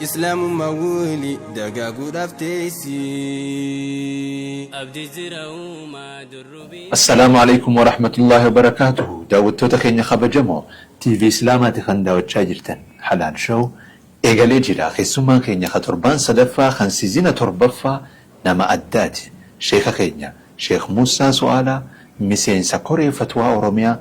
Islaamummaa wuli dagaaguudhaaf teessi. Abdi jira uumaa durrubii. Assalaamu Aleykum Warahmatullaahi Wabarakaatuhu Daawwattoota keenya kabajamoo TV Islaamaati kan daawachaa jirtan Halaal Show eegalee jira. Keessummaan keenya ka torbaan sadaffaa kan sizina torbaffaa nama addaati. Sheeka keenya Sheekh Muussaa Su'aalaa miseensa koree fatwaa Oromiyaa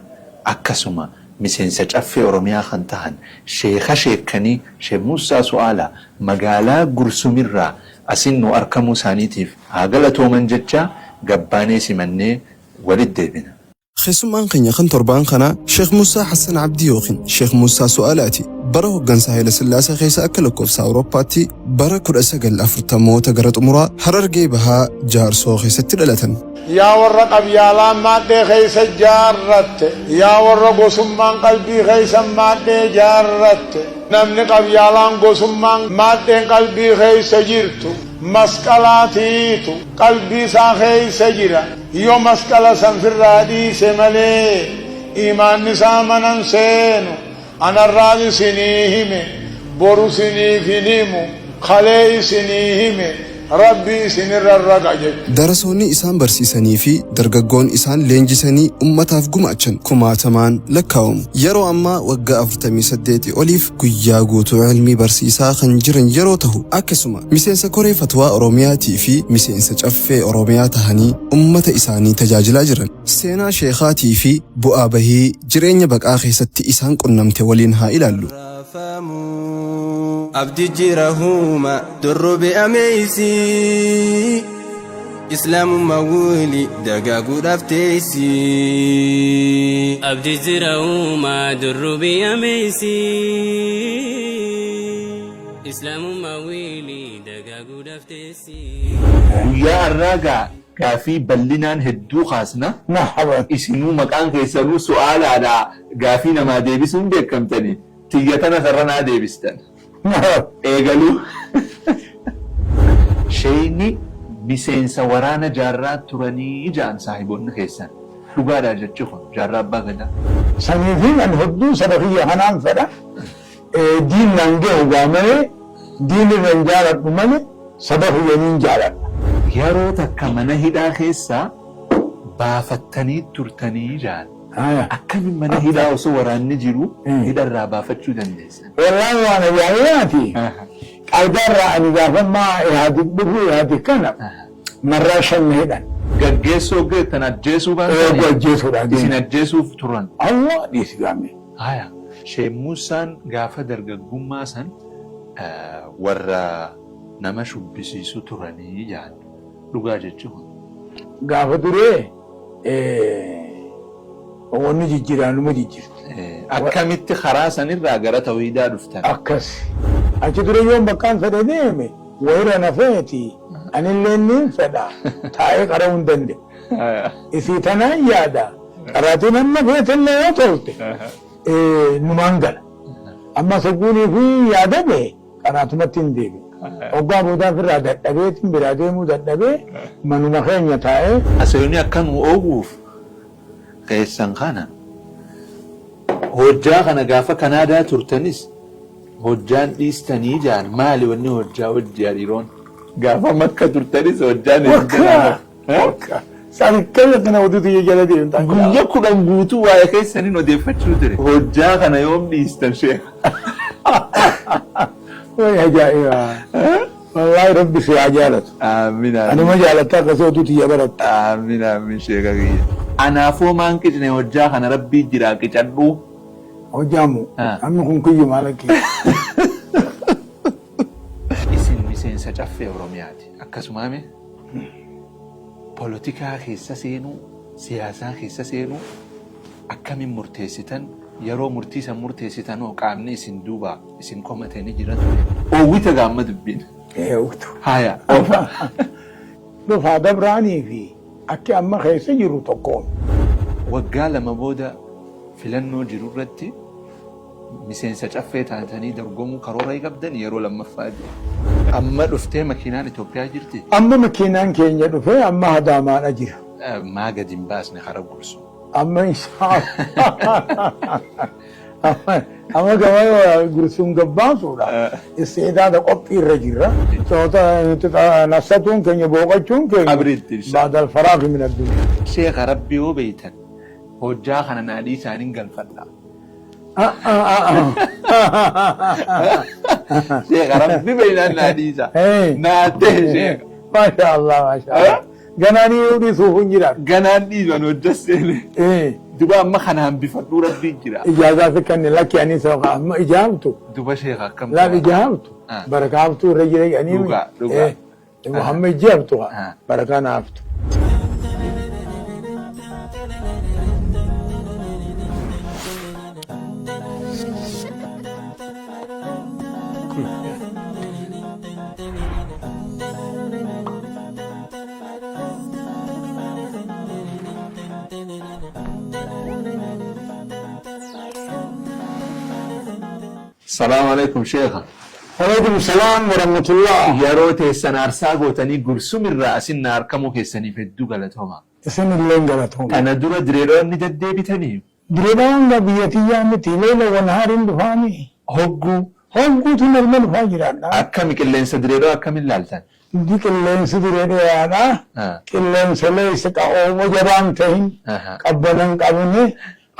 akkasuma miseensa Caffee Oromiyaa kan tahan Sheeka sheekkanii Sheekh Muussaa Su'aalaa magaalaa Gursumirraa asin nuu arkamuu isaaniitiif haa galatooman jechaa gabbaanee simannee walit deebina. Keessummaan keenya kan torbaan kanaa Sheekh Muussaa Hassan Abdii yookiin Sheekh Muussaa Su'aalaati. Bara hoggansa Hayilasillaasee keessa akka lakkoofsa Awurooppaatti bara 1940moota gara xumuraa Harargee Bahaa Jaarsoo keessatti dhalatan. Yaa warra qabyaalaan maadhee keessa jaarratte, yaa warra gosummaan qalbii keessan maadhee jaarratte, namni qabyaalaan gosummaan maadheen qalbii keessa jirtu, masqalaatiitu qalbii isaa keessa jira, yoo masqala san firraa dhiise malee iimaanni isaa mana hin seenu, anarraan isinii hime, boru isiniif hin himu, kalee isinii hime, Rabbi isinirra raga jechuudha. Darasoonni isaan barsiisanii fi dargaggoon isaan leenjisanii ummataaf gumaachan kumaatamaan lakkaawamu. Yeroo ammaa waggaa 48 oliif guyyaa guutuu ilmii barsiisaa kan jiran yeroo tahu, akkasuma miseensa koree fatwaa Oromiyaatii fi miseensa Caffee Oromiyaa tahanii ummata isaanii tajaajilaa jiran. Seenaa Sheekhaatii fi bu'aa bahii jireenya baqaa keessatti isaan qunnamte waliin haa ilaallu. Raafamu abdi jira huuma dorrobe ameeysi Islaamummaa wuli dagaaguudhaaf teessi. Abdi jira uumaa durrubii ameeysi. Islaamummaa wiilii dagaaguudhaaf teessi. Guyyaa arraa gaa gaafii ballinaan hedduu kaasna. Marhaban. Isinuu maqaan keessanuu su'aalaadha gaafii namaa deebisuun beekamtani. Tiyya tana sarra naa deebistan. Marhaba. Eegaluu. Sheeyni miseensa waraana Jaarraa turanii ja'an saahiboonni keessan. Dhugaadhaa jechi kun Jaarraa Abbaa Gadaa? Saniifin ani hedduu saba kiyya kanaan fedha. Diin naan gehu gaa malee diin irra hin jaaladhu malee saba kiyya niin jaaladha. Yaroo takka mana hidhaa keessaa baafattanii turtanii ja'an. Akkamiin mana hidhaa osoo waraanni jiruu hidharraa baafachuu dandeessan? Wallaahi waan ajaa'ibaati. Qalbaarraa ani gaafa ammaa Ihaadig dhufu Ihaadig kana marraa 5 na hidhan. Gaggeessuu hogga jettan ajjeesuu Eeguu baatanii? ajjeesuudhaa Isin deeman. ajjeesuuf turan. Allah dhiisi gaammee. Haya. Sheek Muussaan gaafa dargaggummaa san warra nama shubbisiisu turanii ja'an. Dhugaa jechi kun? Gaafa duree wanni jijjiiraan numa jijjiirti. Akkamitti karaa sanirraa gara tawhiidaa dhuftan? Akkas. Achi dura yoon bakkaan fedhe deeme wayira na feeti anilleen niin fedha taa'ee qara'uu hin danda'u. Isii tanaan yaada qaraatiin hamma feetellee yoo tolte numaan gala. Amma sogguunii fi yaada bahe qaraatumatti hin deebi'u. Hoggaa boodaa ofirraa dadhabeetiin biraa deemuu dadhabee manuma keenya taa'ee. Hasoyni akka nu oowwuuf keessan kana hojjaa kana gaafa Kanaadaa turtanis hojjaan dhiistanii ja'an maali wanni hojjaa hojji hariiroon gaafa makka turtanis hojjaan isin jalaa Wakka! Wakka! Saan akkami akkana oduu tiyya jala deemtan Guyya 10 guutuu waa'ee keessanin odeeffachuu ture. Hojjaa kana yoom dhiistan sheekh? Way ajaa'iba! Wallaahi Rabbi si haa jaalatu. Aamin aamin. Anuma jaalatta akkasii oduu tiyya baratte. Aamin aamin sheeka kiyya. Anaafoo maan qicne hojjaa kana Rabbii jiraa qicadhuu. Hojjaa moo? Namni kun kiyyumaa lakkii. Isin miseensa Caffee Oromiyaati akkasumaamii? Polotikaa keessa seenuu, siyaasaa keessa seenuu akkamiin murteessitan? Yeroo murtii san murteessitan hoo qaamni isin duubaa isin komate ni jira ture? Oowwita gaa amma dubbiin. Ee oowwitu. Haya oofa. Dhufaa dabraanii fi akki amma keessa jirru tokkoomi. Waggaa 2 booda filannoo jiru irratti Miseensa Caffee taatanii dorgomuu karoora hi qabdanii yeroo lammaffaa? Amma dhuftee makiinaan Itoophiyaa jirti? Amma makiinaan keenya dhufee amma Hadaamaadha jira. Maa gadi hin baasne kara Gursum? Amma inshaa Allah. Amma gama gursuun gabbaasuudha. Istiidaada qophii irra jirra. Soota nuti nafsatuun keenya booqachuun keenya. Qabriitti insha Baadal faraaqi min addunyaa. Sheekha Rabbi yoo beeytan hojjaa kana naa dhiisaa nin galfadha. Sheekha Rabbi beeynaan naa dhiisa. Naa ta'e sheekha. Maasha Allah maasha Allah. Ganaan yoo dhiisuuf hin jiraatu. Ganaan dhiisu ani hojja seene. Duba amma kana hambifadhuu Rabbii jira. Ijaazaa fi kanne lakki ani isa amma ijaamtu. Duba sheekha akkam Laaf ijaamtu. Barakaa haftuu irra jira jedhanii. Dhugaa, dhugaa. Muhammad jeemtu barakaa na haftu. Salaamu alaikum sheekha. Alaikum salaam wa rahmatullah. Yeroo teessan aarsaa gootanii Gursum irraa asin na arkamuu keessaniif hedduu galatooma. Isin illeen galatooma. Kana dura Direedhawan ni deddeebitanii? Direedhawan gaa biyya tiyyaa miti leela wa nahaariin dhufaami. Hogguu? Hogguutu narma dhufaa jiraadha. Akkami qilleensa Direedhawa akkamin laaltan? Di qilleensi Direedhawaadha. Qilleensa leessa qa'ooma jabaan tahin qabbana hin qabne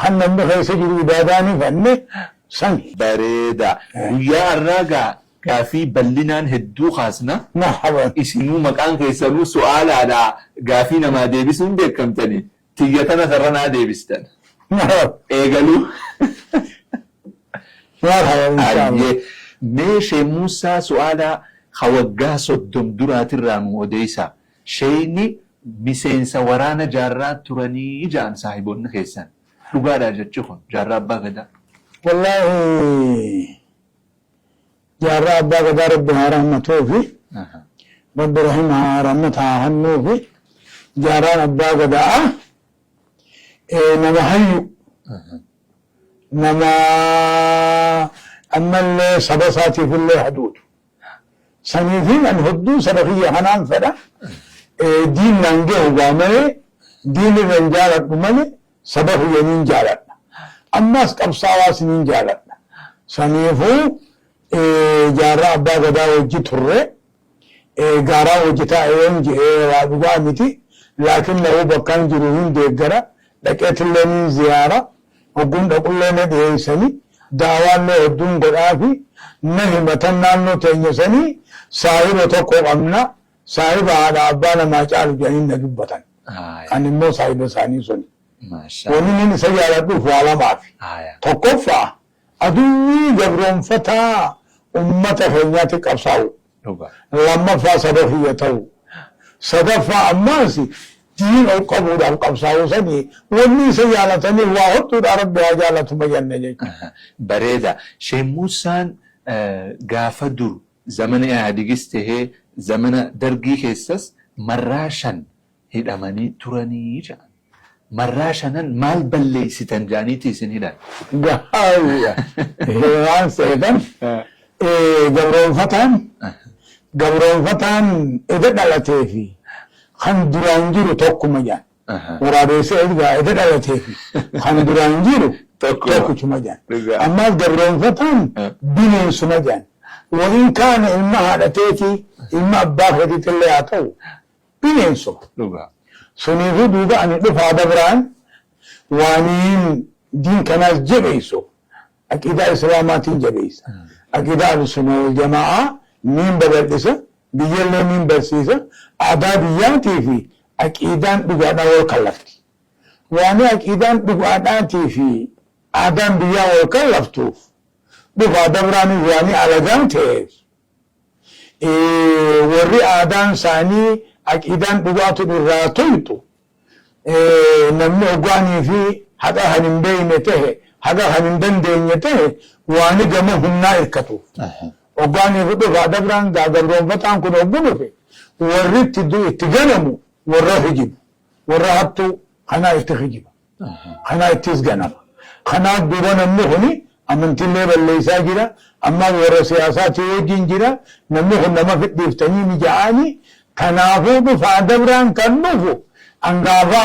kan namni keessa jiru ibaadaan hifanne sani. Bareeda. Guyyaa har'aa gaa gaafii ballinaan hedduu kaasna. Marhaban. Isinuu maqaan keessanuu su'aalaadha gaafii namaa deebisuun beekamtani. Tiyya tana sarra naa deebistan. Marhaba. Eegaluu. Marhaba inshallah. Hayyee. Mee Sheeh Muussaa su'aalaa ka waggaa 30 duraatirraa nuu odeeysaa. Sheeyni miseensa waraana Jaarraa turanii ja'an saahiboonni keessan. Dhugaadhaa jechi kun? Jaarraa Abbaa Gadaa. Wallaahi Jaarraa Abbaa Gadaa Rabbi haa rahmatuufi. Rabbi rahima haa rahmata haa hannuufi. Jaarraan Abbaa Gadaa nama hayyu. Nama ammallee saba isaatiifillee haduudu. Saniifin ani hodduu saba kiyya kanaan fedha. Diin naan gehu gaa malee diin irra hin jaaladhu malee saba kiyya niin jaaladha. Ammaas qabsaawaas niin jaaladha. Saniifuu Jaarraa Abbaa Gadaa wajji turre. Gaaraa wajji taa'e yoon je'e waa dhugaa miti. Laakinnahu bakkaan jiru niin deeggara. Dhaqeetillee niin ziyaara. Hogguun dhaqullee na dhiheeysani. Da'waallee hedduun godhaafi. Na himatan naannoo teenya sanii saahiba tokko qabna. Saahiba haadha abbaa namaa caalu jedhanii na dubbatan. Ani immoo saahiba isaanii suni. Wanni inni isa jaaladhuuf waa lamaafi. Tokkoffaa aduwwii gabroomfataa ummata keenyaatti qabsaa'u. Lammaffaa saba kiyya ta'u. Sadaffaa ammaas diin ol qabuudhaaf qabsaa'u sani wanni isa jaalataniif waa hodhuudha Rabbi haa jaalatu majanne jechuudha. Bareeda. Sheikh Muusaan gaafa dur zamana Ihaadigis tahee zamana Dargii keessas marraa 5 hidhamanii turanii ja'an. Marraa shanan maal balleeysitan ja'aniiti isin hidhan? Gaariidha. Waan seetan gabroonfataan gabroonfataan eda dhalatee fi kan duraan jiru tokkuma jedhan. Waraabeessi ergaa eda dhalatee fi kan duraan jiru tokkichuma jedhan. Ammaas gabroonfataan bineensuma jedhan. Wa in kaana ilma haadha teetii ilma abbaa keetiitillee haa ta'u bineensuma. Dhugaa. Suniifuu duuba ani dhufaa dabraan waaniin diin kanaas jabeeysu aqiidaa islaamaatiin jabeeysa. Aqiidaa ahlusunna wal jamaa'aa niin babal'isa, biyyallee niin barsiisa. Aadaa biyyaatii fi aqiidaan dhugaadhaa wal kallafti. Waani aqiidaan dhugaadhaatii fi aadaan biyyaa wal kallaftuuf dhufaa dabraanis waani alagaan ta'eef Warri aadaan isaanii aqiidaan dhugaa tun irraa tuyxu, namni hoggaanii fi haqa kan hin beeyne tahe, haqa kan hin dandeenye tahe, waani gama humnaa irkatuuf. Hoggaanii fi dhufaa dabraan gaa gabroonfataan kun hoggu dhufe, warri itti itti ganamu warra kijibu, warra hattuu kanaa itti kijiba. Kanaa ittis ganama. Kanaaf duuba namni kuni amantillee balleessaa jira. Ammaas warra siyaasaatii wajjin jira. Namni kun nama fidhiiftanii ni ja'aani. Kanaafuu dhufaa dabraan kan dhufu an gaafa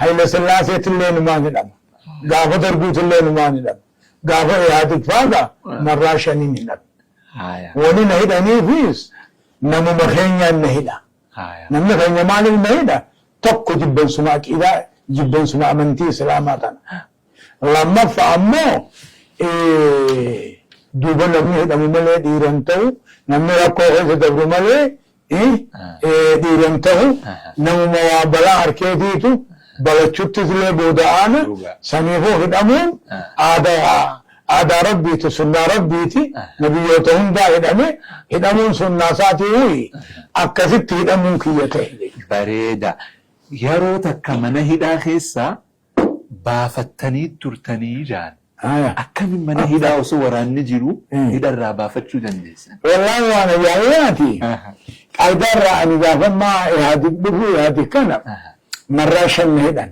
Hayila Sillaaseetillee numaan hidhama. Gaafa Darguutillee numaan hidhama. Gaafa Ihaadig faaga marraa shaniin hidhame. Wani na hidhaniifis namuma keenyaan na hidha. Namni keenya maaliif na hidha? Tokko jibbansuma aqiidaa, jibbansuma amantii Islaamaa tana. Lammaffaa ammoo duuba namni hidhamu malee dhiira hin ta'u, namni rakkoo keessa dabru malee dhiira hin ta'u, namuma waa balaa harkeetiitu balachuttis illee booda aana, saniifuu hidhamuun aadaa aadaa Rabbiiti, sunnaa Rabbiiti, nabiyyoota hundaa hidhame, hidhamuun sunnaa isaatii huyi akkasitti hidhamuun kiyya ta'e jechuudha. Bareeda. Yeroo takka mana hidhaa keessa baafattanii turtanii jaan. Akkamiin mana hidhaa osoo waraanni jiru hidharraa baafachuu dandeessan? Wallaahi waan ajaa'ibaati. Qaydaarraa ani gaafammaa Ihaadig dhufu Ihaadig kana marraa shan na hidhan.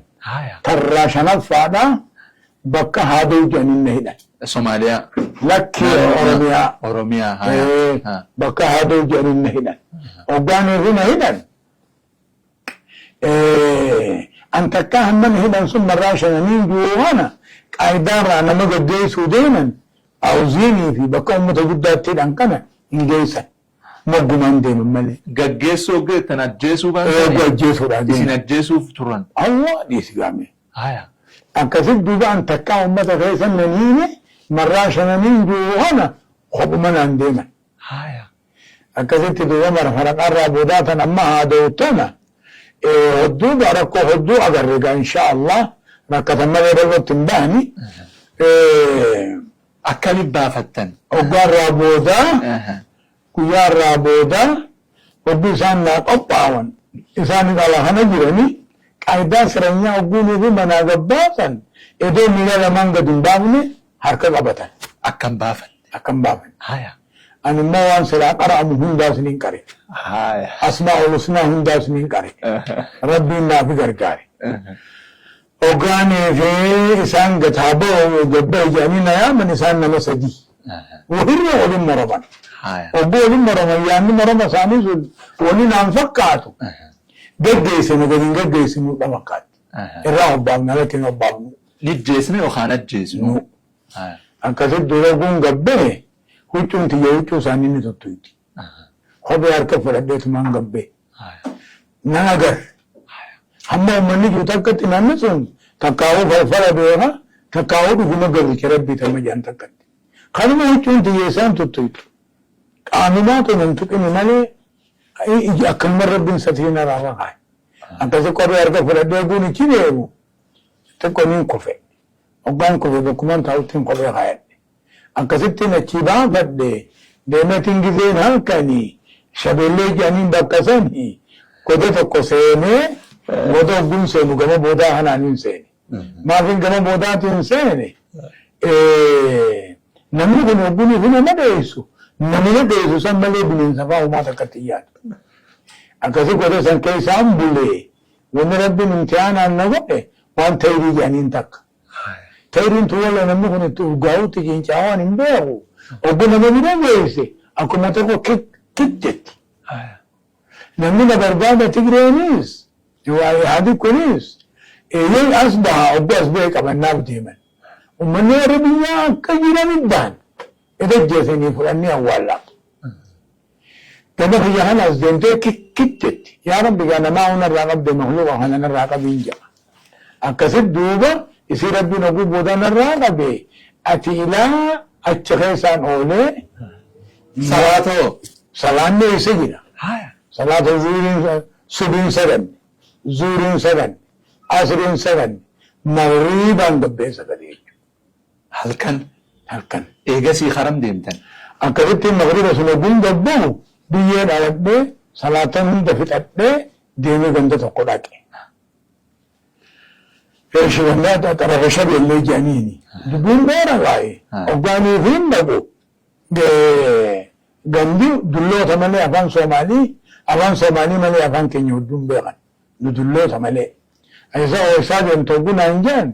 Tarraa shanaffaadha bakka Haadoo jedhaniin na hidhan. Somaaliyaa. Lakki, Oromiyaa. Oromiyaa. Bakka Haadoo jedhaniin na hidhan. Hoggaanii fi na hidhan. An takkaa hamma na hidhan sun marraa shananiin jiru kana qaydaarraa nama gaggeessuu deeman awziinii fi bakka uummata guddaatti hidhan kana hin geessan. Moggumaan deeman malee. Gaggeessuu hoggaa jettan ajjeesuu Eeguu baatanii ajjeesuudhaa isin deeman. Ajjeesuuf turan. Allah dhiisi gaame. Akkasitti duuba an takkaa uummata keessa nan hiine marraa shananiin jiru kana kophuma naan deeman. Akkasitti duuba marfaraqarraa boodaa tan amma haada'u tana hodduu gaa rakkoo hodduu agarre gaa insha Allah rakkatan malee bal'ootti hin bahani. Akkamiin baafattan? Hoggaarraa boodaa guyyaarraa boodaa hogguu isaan naa qophaawan isaan ala kana jirani qaydaa siranyaa hogguunii fi manaa gabbaasan edoo miila lamaan gad hin baafne harka qabatan. Akkam baafatte? Akkam baafanne. Ani immoo waan silaa qara'amu hundaas niin qare. Asmaa'ul husnaa hundaas niin qare. Rabbiin naafi gargaare. Hoggaanii fi isaan gataa bahu gabba'i jedhanii na yaaman isaan nama sadii. Wahirra waliin moroman. Ogguu waliin moroman yaanni moroma isaanii sun wani naan fakkaatu. Gaggeessina gadi hin gaggeessinuudha fakkaatti. Irraa hobbaafna alatti hin hobbaafnu. Ni ajjeesna yookaan ajjeesnu. Akkasitti dura kun gabbee huccuun tiyya huccuu isaanii ni tuttuyti. Kophee harka fudhadheetumaan gabbee. Nan agarre. Hamma uummanni jiru takkatti namni sun takkaa'uu falfala beeka, takkaa'uu dhuguma gabricha Rabbii tamma jedhan takkatti. Kanuma huccuun tiyya isaan tuttuytu. Qaamumaatu nan tuqini malee iji akkanuma Rabbiin satii narraa kaa'e. Akkasi kophee harka fudhadhee guun ichi deemu xiqqoo niin kufe. Hoggaan kufe bakkumaan taa'uttiin kophee kaayadhe. Akkasittiin achii baafadhe deemeetiin gizeen halkanii Shabeellee jedhaniin bakka sani goda tokko seenee goda hogguun seenu gama boodaa kanaan hin seene. Maafin gama boodaatiin seene? Namni kun hogguun fi nama dheessu namuma dheessu san malee bineensa fa'aa homaa takkatti hin yaadu. Akkasii goda san keessaan bulee wanni Rabbiin imtihaanaan na godhe waan tayrii jedhaniin takka. Tayriin tun walla namni kun itti urgaa'utti cincaawaan hin beeku. Oggu nama bira geesse akkuma tokko kik kik jetti. Namni na barbaada Tigreenis Ihaadig kunis eeyyee as baha oggu as bahe qabannaaf deeman. Uummanni warri biyyaa akka jiranit bahan. Eda ajjeesanii fudhannee awwaallaa. Gama kiyya kana as deemtee kik kik jetti. Yaa Rabbi gaa namaa hunarraa qabde makluuqa kana narraa qabiin jedha. Akkasit duuba isii Rabbiin oguu booda narraa qabe ati ilaa achi keessaan oolee. Salaatoo. Salaanni eessa jira? Salaata zuuriin subiin saganne, zuuriin saganne, asriin saganne, magriibaan gabbee sagade jechuudha. Halkan. Halkan. Eegasii haram deemtan. Akkasitti magriiba sun oguun gabbahu biyyee dhaladhee salaatan hunda fixadhee deemee ganda tokko dhaqe. Eeshi ganda xarafa Shabeellee jedhaniini. Dubbiin dheera gaa'e. Hoggaanii fi hin dhaqu. Gandi dulloota malee afaan Soomaalii, afaan Soomaalii malee afaan keenya hedduun beekan. Nu dulloota malee. Isa eessaa deemtu hogguu naan jedhan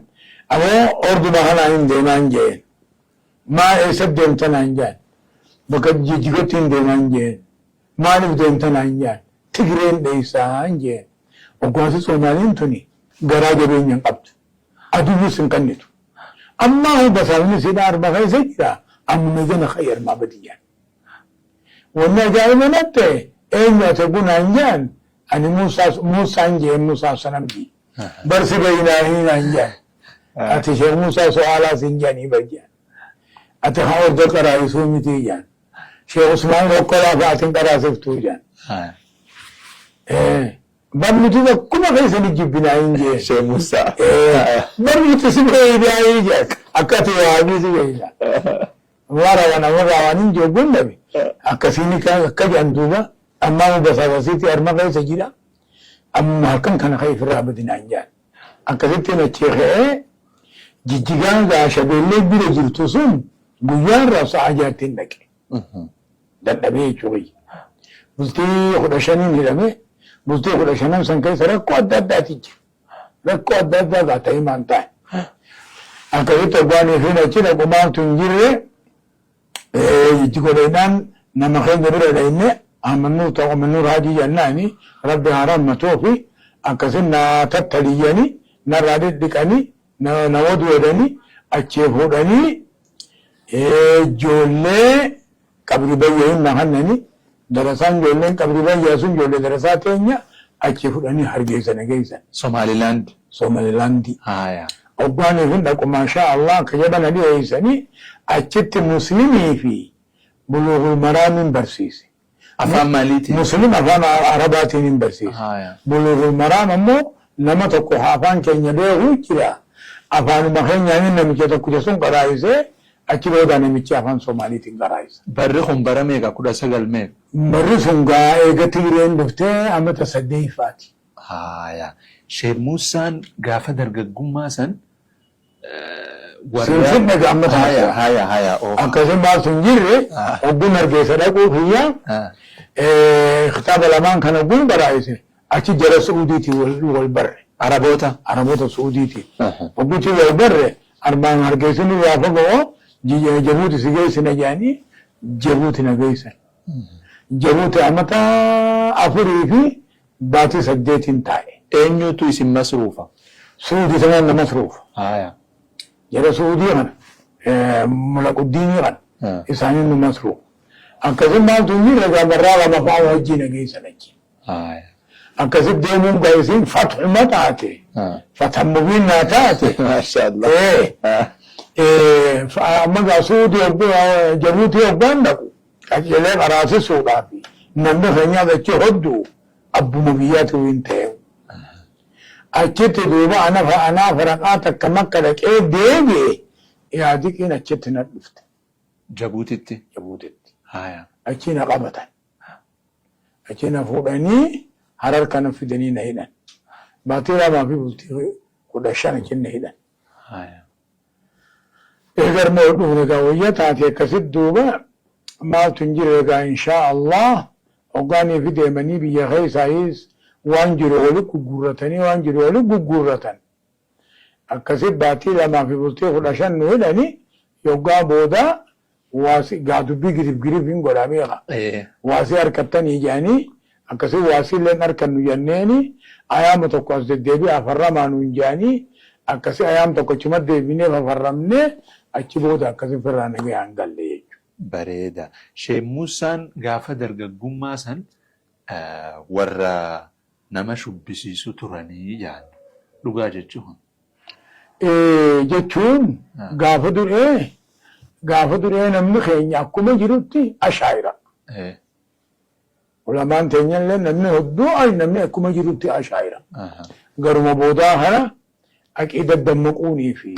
ammoo orduma kanaa hin deemaan jeen. Maa eessatti deemta naan jedhan. Bakka Jijjigatti hin deemaan jeen. Maaliif deemta naan jedhan. Tigreen dheessaa hin jeen. Hoggaansi Soomaaliin tuni garaa jabeenya hin qabdu. Aduwwis hin kennitu. Ammaa hoo basaasni isiidhaa arma keessa jira ammuma jana ka'i armaa badi jaan. Wanni ajaa'iba natti ta'e eenyu ati hogguu naan jaan ani Muusaa Muusaan jeen Muusaa Sanamjii. Bar si beeynaahii naan jaan. Ati Sheekh Muusaa Su'aalaa siin jaanii bar jaan. Ati haa orda qaraa'isuu mitii jaan. Sheekh Usmaan Hokkolaa fa'aatiin qaraasiftuu jaan. Bar nuti akkuma keessa ni jibbinaa hin jeen. Sheekh Muusaa. Bar nuti si beeynaa hin jeen. Akka ati wahabii si beeyna. Wara wana warra waan hin joogguun dhabe. Akkasiin akka jedhan duuba ammaa mu basaasasiitii arma keessa jira. Amma halkan kana ka'e ofirraa badinaa hin jaan. Akkasittiin achii ka'ee jijjigaan gaa shabeellee bira jirtu sun guyyaa irraa sa'a jaattiin dhaqe. Dadhabee jechuu kiyya. Bultii 15n hidhame. Bultii 15n san keessa rakkoo adda addaati jira. Rakkoo adda addaa gaa ta'ee maan ta'e. Akkasitti hoggaanii fi achi dhaqu maaltu hin jirre jijjigo dhaynaan nama keenya bira dhayne Ahmad ta'u Ahmad Haajii jennaani rabbi haa rahmatuu fi akkasin na tattaliyyani narraa dhidhiqani na wadwadani achii fuudhanii ijoollee qabri bayya hin na kannani darasaan ijoolleen qabri bayyaa sun ijoollee darasaa teenya achii fudhanii Hargeysa na geessan. Somaliland. Somalilandii. Haya. Hoggaanii fi dhaqu maashaa Allah akka jabana dhiyeessanii achitti muslimii fi buluugul maraamiin barsiise. Afaan maaliitiin? Muslim afaan Arabaatiin hin barsiise. Haya. Buluugul maraam ammoo nama tokko haa afaan keenya beeku jira. Afaanuma keenyaan namicha tokkicha sun qaraayisee achi booda namichi afaan Somaaliitiin qaraayisa. Barri kun bara meeqa? 19 meeqa? Barri sun gaa eega Tigreen dhuftee amata saddeeffaati. Haya. Sheekh Muusaan gaafa dargaggummaa san warra Sinfinne gaa amma Haya, sana. haya, haya. Oofa. Akkasii maaltu hin jirre hogguun Hargeysa dhaquu kiyya kitaaba lamaan kana hogguun qaraayise achi jara Su'uudiitiin wal barre. Araboota. Araboota Su'uudiitiin. Hogguutiin wal barre armaan Hargeysin irraa fagoo Jabuuti si geessina jedhanii Jabuuti na geessan. Jabuuti amata 4 fi baatii 8n taa'e. Eenyutu isin masruufa? Su'uudii sanaan na masruufa. Haya. Jara Su'uudii kana Mulaquddiinii kana isaaniin nu masruufa. Akkasii maaltu hin jirre gaa barraa lama fa'aa wajjii na geessan achi. Haya. Akkasitti deemuun gaa isiin fathuma taate. Fathan mubiin naa taate. Maashaallah. Amma gaa Su'uudii Jabuutii hoggaan dhaqu qaceelee qaraasisuudhaaf namni keenyaas achi hoddu abbuma biyyaatu hin ta'e. Achitti duuba anaa faraqaa takka makka dhaqee deebi'e yaadiqiin achitti na dhufte. Jabuutitti. Jabuutitti. Haya. Achi na qabatan. Achi na fuudhanii Harar kana fidanii na hidhan. Baatii 2 fi bultii 15 achi na hidhan. Haya. Eegarma ol dhufne gaa wayya taate akkasitti duuba maaltu hin jirre egaa inshaa Allah hoggaanii fi deemanii biyya keessaayis waan jiru wali gugguurratanii waan jiru wali gugguurratan. Akkasitti baatii 2 fi bultii 15 nu hidhani yoggaa booda waasi gaa dubbii girif girif hin godhaa beeka. Waasii harkattanii jedhanii akkasii waasii illee hin harkannu jenneeni ayaama tokko as deddeebi'aa farramaa nuun jedhanii akkasii ayaam tokko achuma deebinee fafarramnee achi booda akkasii firraa nagayaan galle jechuudha. Bareeda. Sheek Muusaan gaafa dargaggummaa san warra nama shubbisiisu turanii jedhan. Dhugaa jechuun? Jechuun gaafa duree gaafa duree namni keenya akkuma jirutti ashaayira. Ulamaan teenyallee namni hedduu namni akkuma jirutti ashaayira. Garuma boodaa kana aqiida dammaquunii fi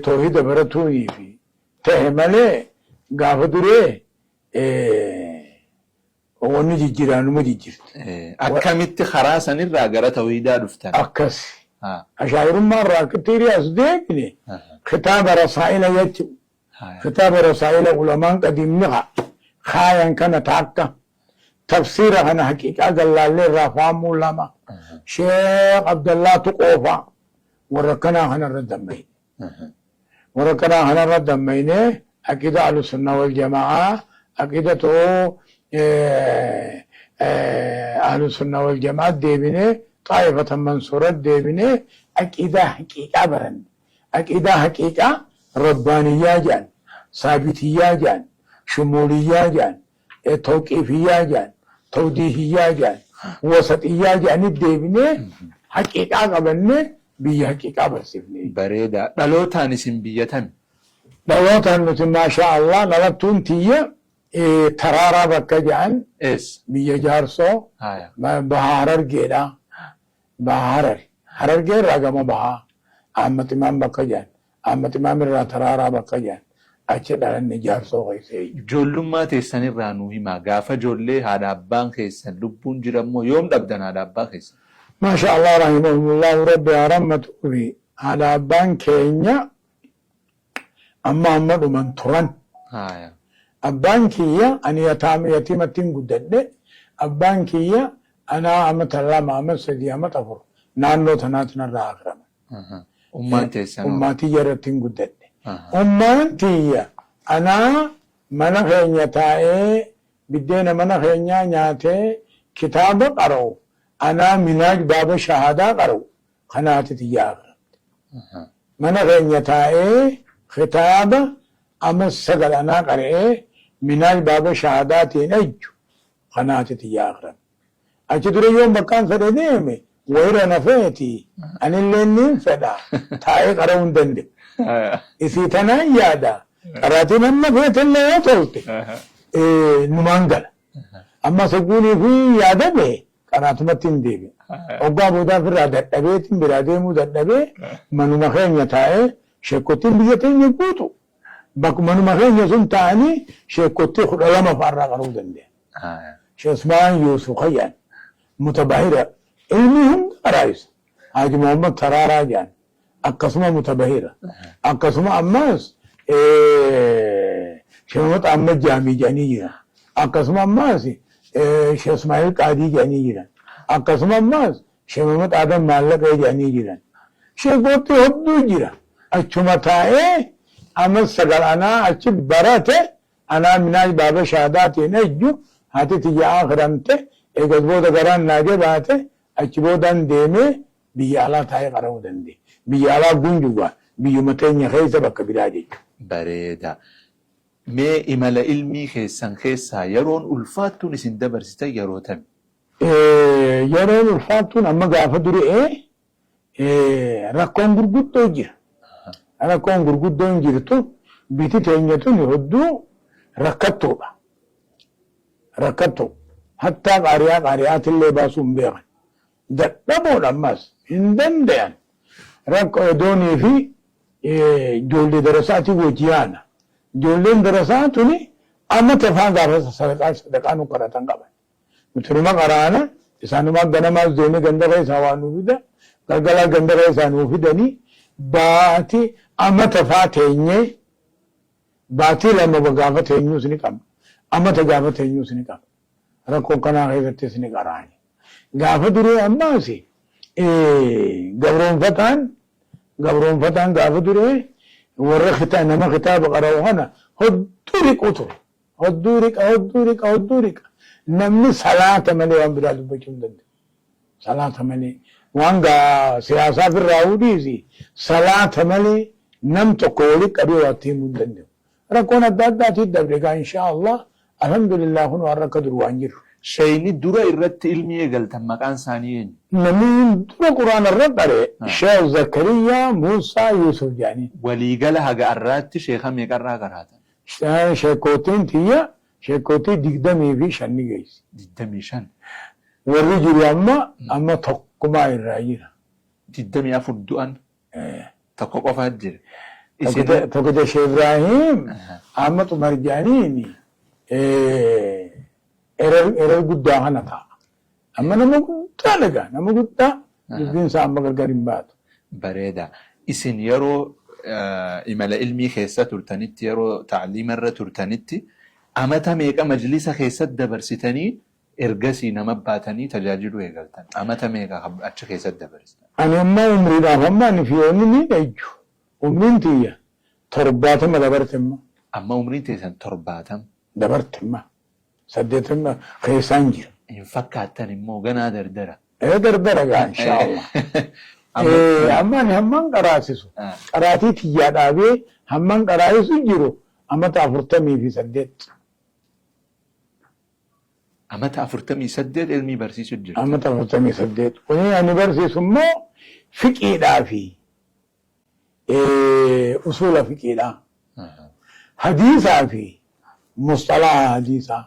toohida baratuunii fi ta'e malee gaafa duree wanni jijjiiraa numa jijjiirti. Akkamitti karaa sanirraa gara tawhiidaa dhuftan? Akkas. Ashaayirummaa irraa akkatti hiriyaas deebine kitaaba rasaa'ila jechu. Kitaaba rasaa'ila ulamaan qadiimni kaayan kana taakka. Tafsiira kana haqiiqaa gallaallee irraa faamuu lama. Sheekh Abdallaa Tuqoofaa warra kanaa kanarra dammayne. Warra kanaa kanarra dammayne aqida ahlusunna wal jamaa aqidatu ahlusunna wal jamaa deebine xaa'ifatan mansuura deebine aqidaa haqiiqaa baranne. Aqiidaa haqiiqaa rabbaaniyyaa jedhan, saabitiyyaa jedhan, shumuuliyyaa jedhan, tawqiifiyyaa jedhan, tawdiihiyyaa jedhan, wasaxiyyaa jedhanii deebinee haqiiqaa qabannee biyya haqiiqaa barsiifne. Bareeda. Dhalootaan isin biyya tami? Dhalootaan nuti maashaa Allah dhalattuun tiyya Taraaraa bakka jedhan. Eessa? Biyya Jaarsoo. Baha Harargeedha. Baha Harar. Harargee irraa gama bahaa Ahmad Imaam bakka jedhan. Ahmad Imaam irraa Taraaraa bakka jedhan. Achi dhalanne Jaarsoo keessa jechuudha. Ijoollummaa teessan irraa nuu himaa. Gaafa ijoollee haadha abbaan keessan lubbuun jiran moo yoom dhabdan haadha abbaa keessan? Maasha Allah rahimahumullahu rabbi haa rammatuufi haadha abbaan keenya amma amma dhuman turan. Abbaan kiyya ani yataam yatiimattiin guddadhe. Abbaan kiyya anaa amata 2 ama 3 amata 4 naannoo tanaatti narraa akraman. Ummaan teessan hoo? Ummaa tiyya irrattiin guddadhe. Ummaan tiyya anaa mana keenya taa'ee biddeena mana keenyaa nyaatee kitaaba qara'u anaa minaaj baaba shahaadaa qara'u kanaati tiyya akramte. Mana keenya taa'ee kitaaba ama 9 anaa qara'ee minaaj baaba shahaadaatiin ejju kanaati tiyya akramte. Achi dura yoon bakkaan fedhe deeme wayira na feeti anilleen niin fedha taa'ee qara'uu hin danda'u. Isii tanaan yaada qaraatiin hamma feetellee yoo tolte numaan gala. Amma sogguunii fi yaada bahe qaraatumatti hin deebi'a. Hoggaa boodaa ofirraa dadhabeetiin biraa deemuu dadhabee manuma keenya taa'ee sheekottiin biyya teenya guutu manuma keenya sun taa'anii sheekottii 12 fa'arraa qara'uu danda'an. Sheikh Usmaan Yuusuf Khayyaan mutabahira ilmii hunda qaraayisa. Haaji Muhammad Taraaraa jedhan akkasuma mutabahira. Akkasuma ammaas Sheikh Muhammad Ahmad Jaamii jedhanii jiran. Akkasuma ammaas Sheikh Ismaa'il Qaadii jedhanii jiran. Akkasuma ammaas Sheikh Muhammad Adam Maallaqee jedhanii jiran. Sheekootti hedduu jira. Achuma taa'ee amma 9 anaa achi barate. Anaa minaaj baaba shahaadaatiin ejju haati tiyya aakhiramte eegas booda garaan naa jabaate achi boodaan deemee biyya alaa taa'ee qara'uu danda'e. Biyya alaa gunjugaa biyyuma teenya keessa bakka biraa jechu. Bareeda. Mee imala ilmii keessan keessaa yeroon ulfaattuun isin dabarsitan yeroo tami? Yeroon ulfaattuun amma gaafa dure'ee Rakkoon gurguddoo jira. Rakkoon gurguddoon jirtu biti teenya tuni hodduu rakkattuudha. Rakkattuu. Hattaa qaari'aa qaari'aatillee baasuu hin beekan. Dadhaboodha ammas hin dandayan. Rakkoo doonii fi ijoollee darasaatii wajji yaana. Ijoolleen darasaa tuni amata faan gaafa sadaqaa sadaqaa nu kadhatan qaban. Nuti numa qaraana, isaanumaa ganamaas deemee ganda keessaa waa nuu fida, galgalaa ganda keessaa nuu fidanii baati amata faa teenyee baatii 2 gaafa teenyuus ni qabna. Amata gaafa teenyuus ni qabna. Rakkoo akkanaa keessattis ni qaraani. Gaafa duree ammaas gabroonfataan gabroonfataan gaafa duree warra nama kitaaba qara'u kana hodduu riquu ture. Hodduu riqa, hodduu riqa, hodduu riqa. Namni salaata malee waan biraa dubbachuu hin danda'u. Salaata malee. Waan gaa siyaasaa firraa'uu dhiisi. Salaata malee nam tokko wali qabee waa itti himuu hin danda'u. Rakkoon adda addaatii dabre gaa inshaa Allah alhamdulillah kunoo har'a akka dur waan jirru. Sheeyni dura irratti ilmii eegaltan maqaan isaanii eenyu? Namni dura Qur'aana irra qare Sheekh Zakariyaa Muusaa Yuusuf jedhaniin. Waliigala haga arraatti sheekha meeqarraa qaraatan? Sheekkootiin tiyya sheekkootii 25 ni geessi. 25. Warri jiru amma amma tokkumaa irraa jira. 24 du'an tokko qofaa jira. Isin Tokkicha Sheekh Ibraahim Ahmad Umar jedhaniin erer guddaa kana ta'a. Amma nama guddaa dhagaa nama guddaa dubbiin isaa amma gargar hin baatu. Bareeda. Isin yeroo imala ilmii keessa turtanitti yeroo ta'liima irra turtanitti amata meeqa majlisa keessatti dabarsitanii ergasii nama baatanii tajaajiluu eegaltan? Amata meeqa achi keessatti dabarsitan? Ani amma umriidhaaf amma ani fi onni ni ejju. Umriin tiyya 70 dabarte amma. Amma umriin teessan 70. Dabarte amma. 80 keessaan jira. Hin fakkaattan immoo ganaa dardara. Ee dardara gaa inshaa Allah. Amma ani hamman qaraasisu qaraatii tiyyaa dhaabee hamman qaraasisu jiru amata 48. Amata 48 ilmii barsiisu jirta. Amata 48. Kuni ani barsiisu immoo fiqiidhaa fi usuula fiqiidhaa. Hadiisaa fi musxalaha hadiisaa.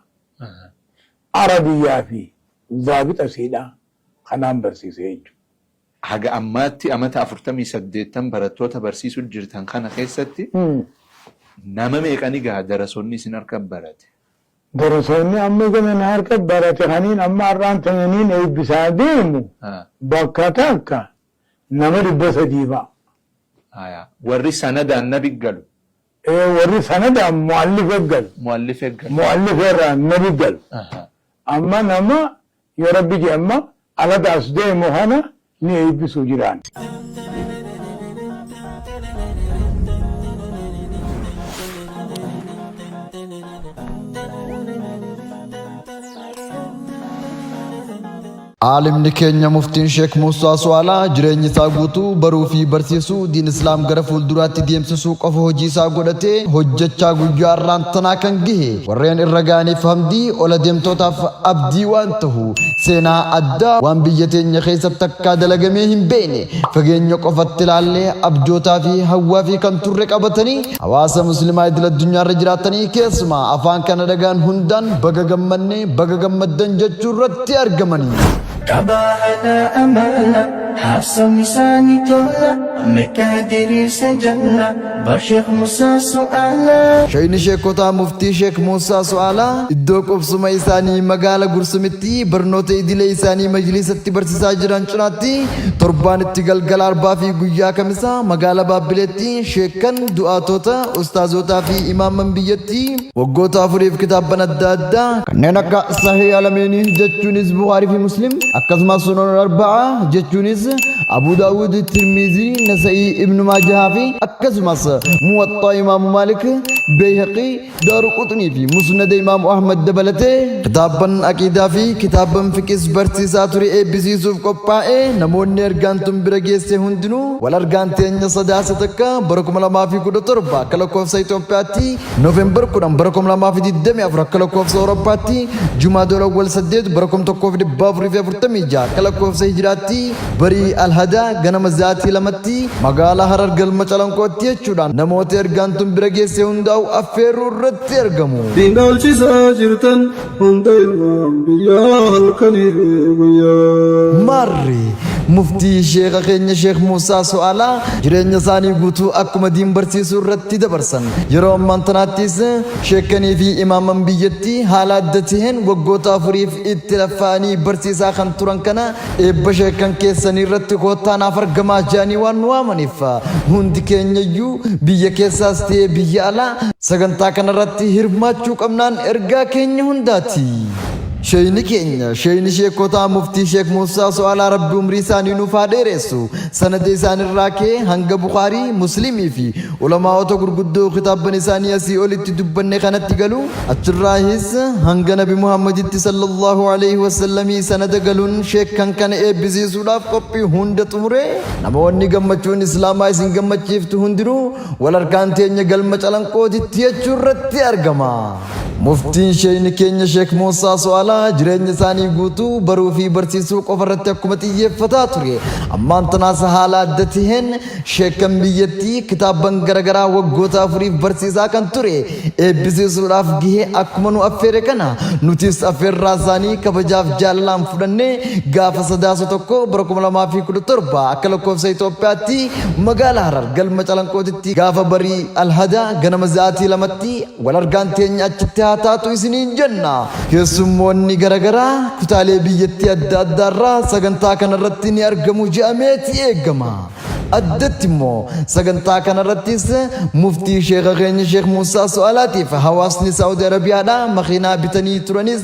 Arabiyyaa fi zaabixa siidhaa kanaan barsiise jechuudha. Haga ammaatti amata 48 barattoota barsiisu jirtan kana keessatti nama meeqani gaha darasoonni isin harka barate? Darasoonni amma gama na harka barate kaniin amma har'aan tananiin eebbisaa deemu bakka takka nama 300 fa'a. Haya. Warri sanadaan nabi galu. Warri sanadaan mu'allifa galu. Mu'allifa galu. Mu'allifa irraa nabi galu. Amma nama yoo Rabbi jedhe amma alata as deemu kana ni eebbisuu jiraan. Aalimni keenya Muftiin Sheek Muusaa Su'aalaa jireenyi isaa guutuu baruu fi barsiisuu diin Islaam gara fuulduraatti deemsisuu qofa hojii isaa godhatee hojjechaa guyyaa har'aan tanaa kan gahe warreen irra ga'aniif hamdii ola deemtootaaf abdii waan tahu seenaa addaa waan biyya teenya keessatti takkaa dalagamee hin beekne fageenya qofatti ilaallee abjootaa fi hawwaa fi kan turre qabatanii hawaasa muslimaa idil addunyaarra jiraatanii keessumaa afaan kana dhagaan hundaan baga gammanne baga gammaddan jechuu irratti argamanii. Qabaahana amala haasawni isaanii tola meeqa diriirse jalla bar Sheekh Musaa Su'aalaa. Shayni Sheekotaa Muftii Sheek Muusaa Su'aalaa iddoo qubsuma isaanii magaala Gursumitti barnoota idilee isaanii majliisatti barsiisaa jiran cinaatti torbaanitti galgala Arbaa fi guyyaa Kamisaa magaala Baabbileetti sheekkan, du'aatota, ustaazotaa fi imaamman biyyattii waggoota afuriif kitaabban adda addaa kanneen akka Sahih Alameenii jechuunis Bukhaarii fi Muslim akkasumas Sunan Arba'aa jechuunis Abu Daawud, Tirmizii, Nasa'ii, Ibnu Maajahaa fi akkasumas Muwaxxaa Imaamu Maalik, Beeyhaqii, Daaru Quxnii fi Musnada Imaamu Ahmad dabalatee kitaabban aqiidaa fi kitaabban fiqis barsiisaa ture eebbisiisuuf qophaa'e namoonni ergaan tun bira geesse hundinuu wal argaan teenya Sadaasa 1 bara 2017 akka lakkoofsa Itoophiyaatti, November 10 bara 2024 akka lakkoofsa Awurooppaatti, Jumaadol Awwal 8 bara 1446 akka lakkoofsa Hijiraatti barii Alhadaa ganama zaatii 2tti magaalaa Harar galma Calanqootti jechuudhaan namoota ergaan tun bira geesse hundaa'u affeerruu irratti argamu. Diin dhaalchisaa jirtan hunda ilmaan biyyaa halkanii fi guyyaa. Maarree Muftii Sheekha keenya Sheekh Muusaa Su'aalaa jireenya isaanii guutuu akkuma diin barsiisuu irratti dabarsan. Yeroo ammaan tanaattis sheekkanii fi imaaman biyyattii haala adda taheen waggoota afuriif itti laffa'anii barsiisaa kan turan kana eebba sheekkan keessanii irratti koottaa naaf argamaa jedhanii waan nu waamaniif hundi keenyayyuu biyya keessaas ta'ee biyya alaa sagantaa kanarratti hirmaachuu qabnaan ergaa keenya hundaati. Sheeyni keenya, Sheeyni Sheekotaa Muftii Sheek Muusaa Su'aalaa Rabbi umrii isaanii nuuf haa dheeressu. Sanada isaanirraa ka'ee hanga Bukhaarii, Muslimii fi ulamaa'ota gurguddoo kitaabban isaanii asii olitti dubbanne kanatti galu, achirraahis hanga Nabi Muhammaditti sallallahu aleyhi wasallamii sanada galuun sheekkan kana eebbisiisuudhaaf qophii hunda xumuree namoonni gammachuun Islaamaa isin gammachiiftu hundinuu wal harkaan teenya galma Calanqootitti jechuu irratti argama. Muftiin Sheeyni keenya Sheek Muusaa Su'aalaa jireenya isaanii guutuu baruu fi barsiisuu qofa irratti akkuma xiyyeeffataa ture. Ammaan tanaas haala adda taheen sheekkan biyyattii kitaabban garagaraa waggoota afuriif barsiisaa kan ture eebbisiisuudhaaf gahee akkuma nu affeere kana nutis affeerraa isaanii kabajaaf jaalalaan fudhannee gaafa Sadaasa 1 bara 2017 akka lakkoofsa Itoophiyaatti magaalaa Harar galma Calanqootitti gaafa barii Alhada ganama za'atii 2tti Wal argaan teenya achitti haa taatu isiniin jenna. Keessummoonni garagaraa kutaalee biyyattii adda addaarraa sagantaa kanarratti ni argamu je'ameeti eegama. Addatti immoo sagantaa kanarrattis Muftii Sheekha keenya Sheekh Muusaa Su'aalaatiif hawaasni Saa'udi Arabiyaadhaa makiinaa bitanii turanis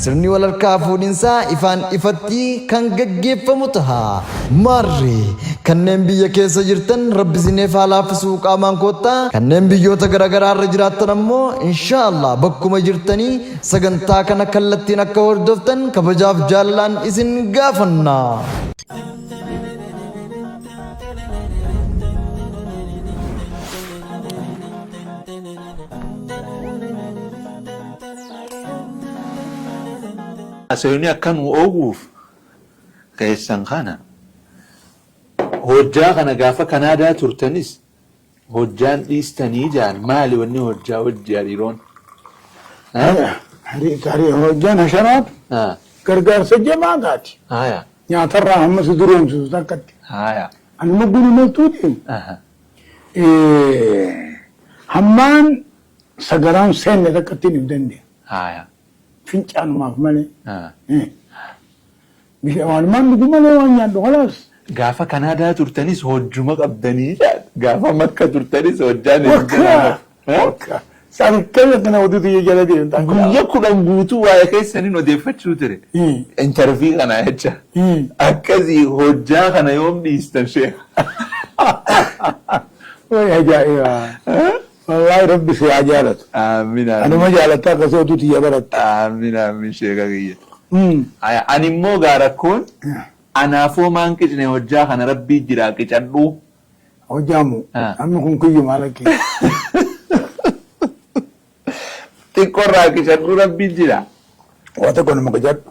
sirni wal harkaa fuudhinsaa ifaan ifatti kan gaggeeffamu taha. Maarree kanneen biyya keessa jirtan Rabbi isiniif haa laaffisuu qaamaan koottaa, kanneen biyyoota garagaraa irra jiraattan ammoo inshaa Allah bakkuma jirtanii sagantaa kana kallattiin akka hordoftan kabajaaf jaalalaan isin gaafanna. Haasawni akka nu oowwuuf keessan kana hojjaa kana gaafa Kanaadaa turtanis hojjaan dhiistanii jaan maali wanni hojjaa hojii hariiroon? Hojjaan hasharaatu gargaarsa jabaa taati. Nyaatarraa hamma si duroomsisu takkatti. Anuma gulumaltuu deemu. Hammaan sagaraan seenne takkatti hin danda'e. Fincaanumaaf malee. Waanumaan dhugu malee waan nyaadhu khalaas. Gaafa Kanaadaa turtanis hojjuma qabdanii jaan. Gaafa Makka turtanis hojjaan isin Wakka. jalaa. Wakka. Sankala kana oduutu jala deemta. Guyya 10 guutuu waa'ee keessaniin odeeffachuu ture. Intervii kana jecha. Akkasii hojjaa kana yoom dhiistan sheekh? Way ajaa'iba. Wallaahi Rabbi si haa jaalatu. Aamin aamin. Anuma jaalatta akkasii oduu tiyya baratte. Aamin aamin sheeka kiyya. Aya, ani immoo gaa rakkoon anaafoo maan qicne hojjaa kana Rabbii jiraa qicadhuu. Hojjaamu. Namni kun kiyyuma lakkii. Xiqqorraa qicadhuu Rabbii jira. Waa tokko nama qicadhu.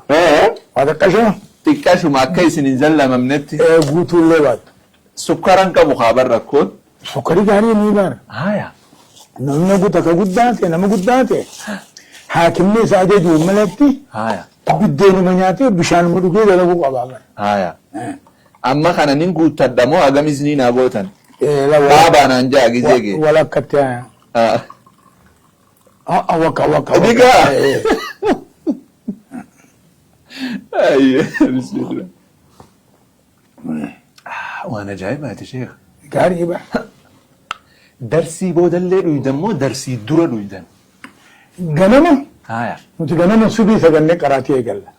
Waa xiqqashuma. Xiqqashuma akka isin hin zallamamnetti. Guutuullee baattu. Sukkaran qabu kaa bar rakkoon. Sukkarii gaarii ni bara. Namni takka guddaa ta'e nama guddaa ta'e haakimni isa ajaju malatti biddeenuma nyaatee bishaanuma dhugee dalaguu qabaa bara. Amma kana nin guuttadha moo hagam isinii naa gootan? Baabaa naan ja'a gizee gee. Walakkatti. Wakka wakka. Digaa. Ayye bismillah. Waan ajaa'ibaati sheekh. Gaarii ba. Darsii boodallee dhuydan moo darsii dura dhuydan? Ganama nuti ganama subii sagannee qaraatii eegalla.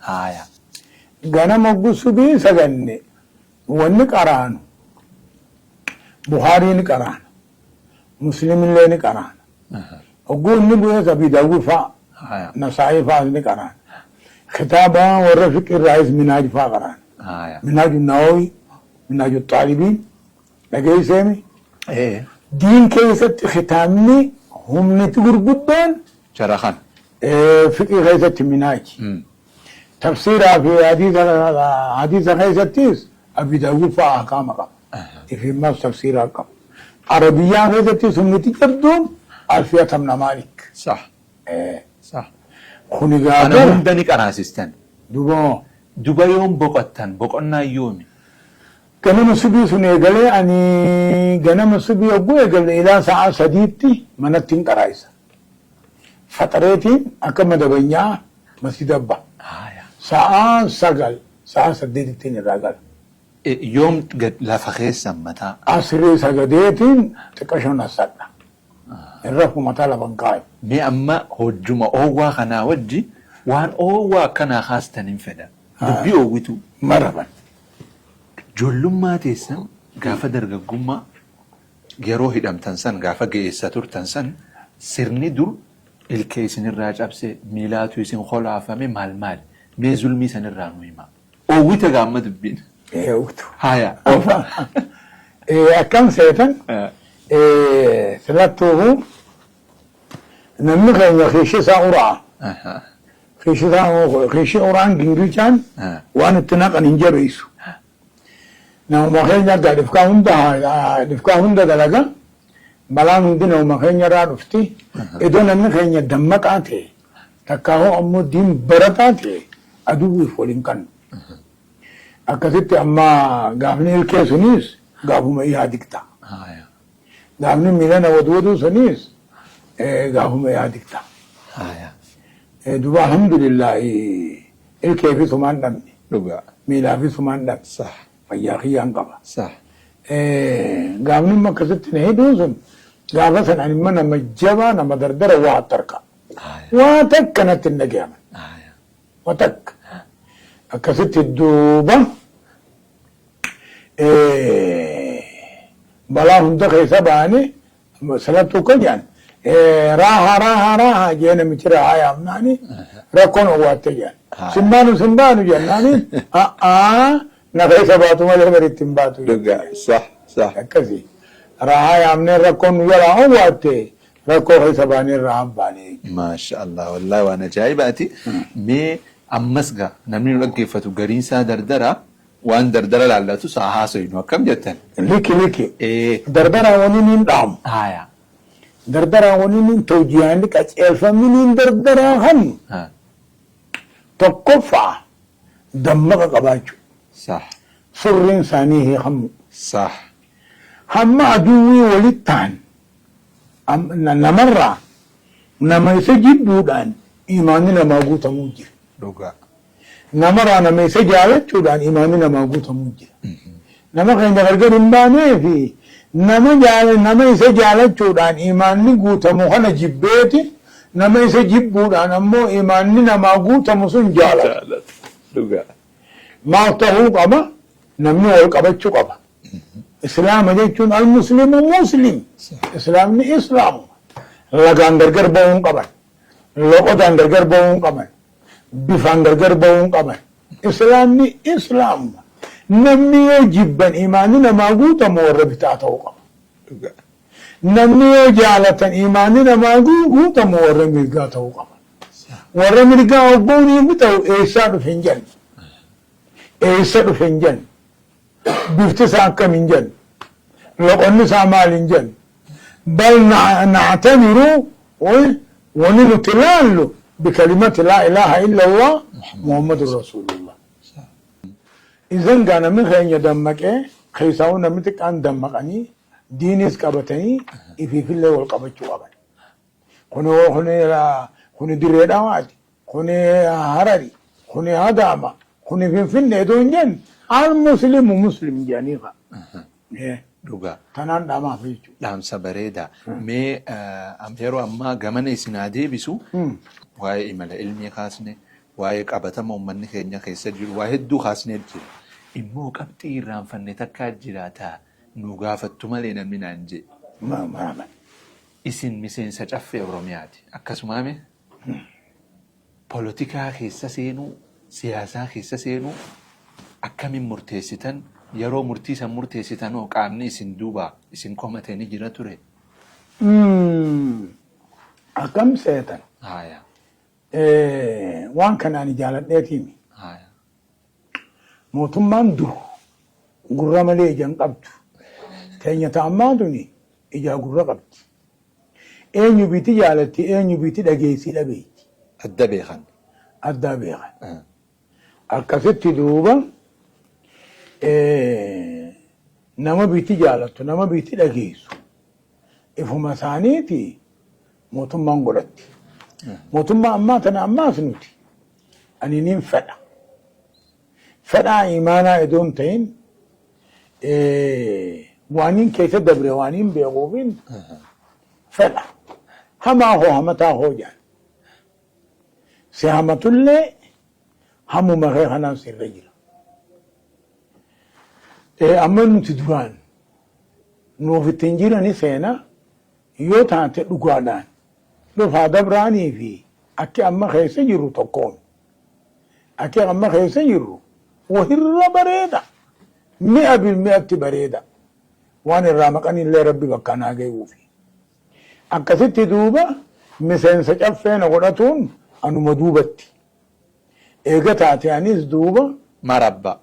Ganama subii saganne wanni qaraanu Bukhaarii ni qaraana. Muslimillee ni qaraana. Hogguu inni bu'ees Abi Daawud fa'a. Nasaa'ii fa'as ni qaraana. Kitaaba warra fiqii irraayis Minaaj fa'a qaraana. Minaaju Nawawi, Minaaju Xaalibiin dhageesseemi. Diin keessatti kitaabni humniti gurguddoon Jara kana. Fiqii keessatti Minaaji. Tafsiiraa fi hadiisa keessattis Abi Daawud fa'a ahkaama qaba. Ifimmaas tafsiiraa qaba. Arabiyyaa keessattis humniti jabduun Alfiya Tamna Maalik. Kuni Kana gaafara. hunda ni qaraasistan. Duba. Duba yoom boqottan? Boqonnaa yoomi? Ganama subii sun eegalee ani ganama subii hogguu eegale ilaa sa'a 3tti manatti hin qaraayisa. Faxareetiin akka madabanyaa masjida ba'a. Sa'a 9 sa'a 8tti irraa gala. Yoom gad lafa keessan mataa? Asrii sagadeetiin xiqqashoon assadha. Hin rafu mataa lafan kaayu. Mee amma hojjuma oowwaa kanaa wajji waan oowwaa akkanaa kaastan hin fedha. Dubbii oowwituu. Maraban. Ijoollummaa teessan gaafa dargaggummaa yeroo hidhamtan san gaafa ga'eessa turtan san sirni dur ilkee isinirraa cabse miilaatu isin kolaafame maal maali? Mee zulmii sanirraa nu himaa. Oowwite gaamma dubbiin. Oowwitu. Haya oofa. Akkam seetan filattuufu namni keenya kiishi isaa uraa. Kiishi isaa kiishi uraan gingilchaan waan itti naqan hin jabeessu. Namuma keenya gaa dhifkaa hunda dalaga. Balaan hundi namuma keenya irraa dhufti. Iddoo namni keenya dammaqaa ta'e takkaahoo ammoo diin barataa ta'e aduwwiif waliin kannu. Akkasitti amma gaafni ilkee sunis gaafuma Ihaadig ta'a. Gaafni miilana wadwaduu sunis gaafuma Ihaadig ta'a. Duba alhamdulillah ilkee fi sumaan dhabne. Miilaa fi sumaan dhabne. Fayyaa kiyyaan qaba. Gaafni immoo akkasitti na hidhuun sun gaafa san ani immoo nama jabaa nama dardara waa tarka. Waa takka natti hin dhagayaman. Waa takka. Akkasitti duuba balaa hunda keessa ba'anii sanattuu akka jedhan raahaa raahaa raahaa jee namichi raahaa yaamnaani rakkoon owwaatte jedhan. Simbaanu simbaanu jennaani a'aa na keessa baatu malee baritti hin baatu. Sah sah. Akkasii raahaa yaamnee rakkoon nu jalaa owwaatte rakkoo keessa baanee raahaan baanee. Maasha Allah wallahi waan ajaa'ibaati. Mee Ammas gaa namni nu dhaggeeffatu gariin isaa dardara waan dardara laallatus haa haasoynu akkam jettan? Liki liki. Dardaraan wani niin dhaamu. Haya. Dardaraan wani niin tawjiihaanni qaceelfamni niin dardaraa kannu tokkoffaa dammaqa qabaachuu. Sah. Surriin isaanii hiikamuu. Sah. Hamma aduwwii walitti tahan namarraa nama isa jibbuudhaan iimaanni namaa guutamuu jira. Dhugaa. Namarraa nama isa jaalachuudhaan iimaanni namaa guutamuu jira. Nama keenya gargar hin baaneefi nama jaala nama isa jaalachuudhaan iimaanni guutamu kana jibbeeti nama isa jibbuudhaan ammoo iimaanni namaa guutamu sun jaalata. Dhugaa. Maal tahuu qaba? Namni wal qabachuu qaba. Islaama jechuun al-muslimu muslim. Islaamni islaamuma. Lagaan gargar bahuu hin qaban. Loqodaan gargar bahuu hin qaban. Bifaan gargar bahuu hin qaban. Islaamni islaamuma. Namni yoo jibban imaanni namaa guutamu warra bitaa ta'uu qaba. Namni yoo jaalatan imaanni namaa guutamu warra mirgaa ta'uu qaba. Warra mirgaa hogguun ta'u eessaa dhufe hin jenne. Eessa dhufe hin jenne. Bifti isaa akkam hin jenne. Loqonni isaa maal hin jenne. Bal na'tabiru wani nuti laallu bikalimati laa ilaaha illallah Muhammadur Rasulullah. Isan gaa namni keenya dammaqee keessaawwan namni xiqqaan dammaqanii diinis qabatanii ifiifillee wal qabachuu qaban. Kuni kuni kuni Dirree Dhawaati, kuni Harari, kuni Adaama, kuni Finfinnee otoo hin jenne al muslimu muslim jedhanii fa'a. Dhugaa. Tanaan dhaamaaf jechuudha. Dhaamsa bareedaa. Mee yeroo ammaa gamana isin haa deebisu. Waa'ee imala ilmii kaasne, waa'ee qabatama uummanni keenya keessa jiru, waa hedduu kaasnee jira. Immoo qabxii irraanfanne takkaa jiraata nu gaafattu malee namni naan jee. Maama. Isin miseensa Caffee Oromiyaati. Akkasumaame polotikaa keessa seenuu, siyaasaa keessa seenuu akkamiin murteessitan? Yeroo murtii san murteessitan hoo qaamni isin duuba isin komate ni jira ture? Akkam seetan? Haaya. Waan kana ani jaaladheetiimi. Haaya. Mootummaan dur gurra malee ija hin qabdu. Teenya ta ammaa tuni ijaa gurra qabdi. Eenyu biiti jaalatti, eenyu biiti dhageessii dhabeeyti. Adda beekan. Addaa beekan. Akkasitti duuba nama biiti jaalattu, nama biiti dhageessu ifuma isaaniiti mootummaan godhatti. Mootummaa ammaa tana ammaas nuti ani nin fedha. Fedhaa imaanaa idoo hin ta'in waaniin keessa dabre waaniin beekuufin fedha. Hamaa hoo hamataa hoo jedhan. Si hamatullee hamuma kee kanaan sirra jira. Amma nuti duraan nuuf ittiin jirani seena yoo taate dhugaadhaan dhufaa dabraanii fi akki amma keessa jirru tokkoomi. Akki amma keessa jirru wahirra bareeda. Mi'a bil mi'atti bareeda. Waan irraa maqanillee Rabbi bakkaan haa gayuufi. Akkasitti duuba miseensa Caffee na godhatuun anuma duubatti. Eega taate anis duuba. Marabba.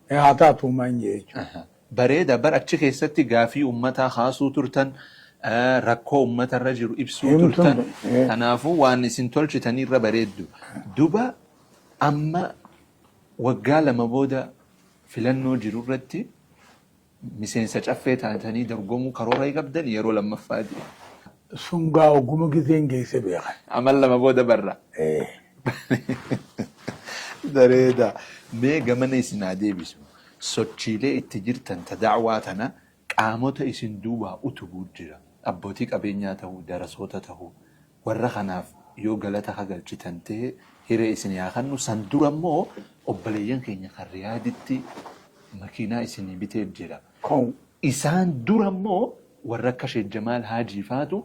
Haa taatu maan jee jechuudha. Bareeda bar achi keessatti gaafii ummataa kaasuu turtan, rakkoo ummata irra jiru ibsuu Himtuun turtan. tun, eh. Kanaafuu waan isin tolchitanii irra bareeddu. Duba amma waggaa 2 booda filannoo jiru irratti miseensa Caffee taatanii dorgomuu karoora hin qabdani yeroo lammaffaati? Sun gaa ogguma gizeen geesse beekan. Amal 2 booda barra. Eh. Bareeda. Mee gamana isin haa deebisu. Sochiilee itti jirtan ta da'waa tana qaamota isin duubaa utubuu jira. Abbootii qabeenyaa tahu, darasoota tahu, warra kanaaf yoo galata ka galchitan tahe hiree isinii haa kannu. San dura immoo obboleeyyan keenya kan Riyaaditti makiinaa isinii bitee jira. Isaan dura immoo warra akka Sheek Jamaal Haajii faatu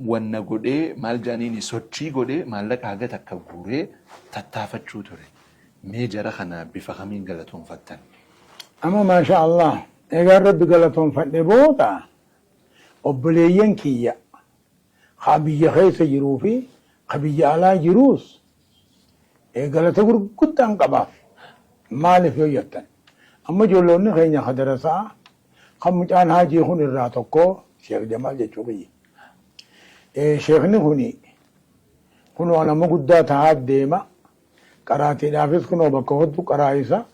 wanna godhee maal jedhaniini sochii godhee maallaqa haga takka guuree tattaafachuu ture. Mee jara kana bifa kamiin galatoonfattan? Amma maashaa Allah eegaan Rabbi galatoonfadhe booda obboleeyyan kiyya ka biyya keessa jiruu fi ka biyya alaa jiruus Galata gurguddaan qabaaf. Maaliif yoo jettan, amma ijoolloonni keenya ka darasaa kan mucaan haajii kun irraa tokko Sheekh Jamaal jechuu kiyya. Sheekhni kuni kunoo nama guddaa tahaa deema. Qaraatiidhaafis kunoo bakka hoddu qaraayisa.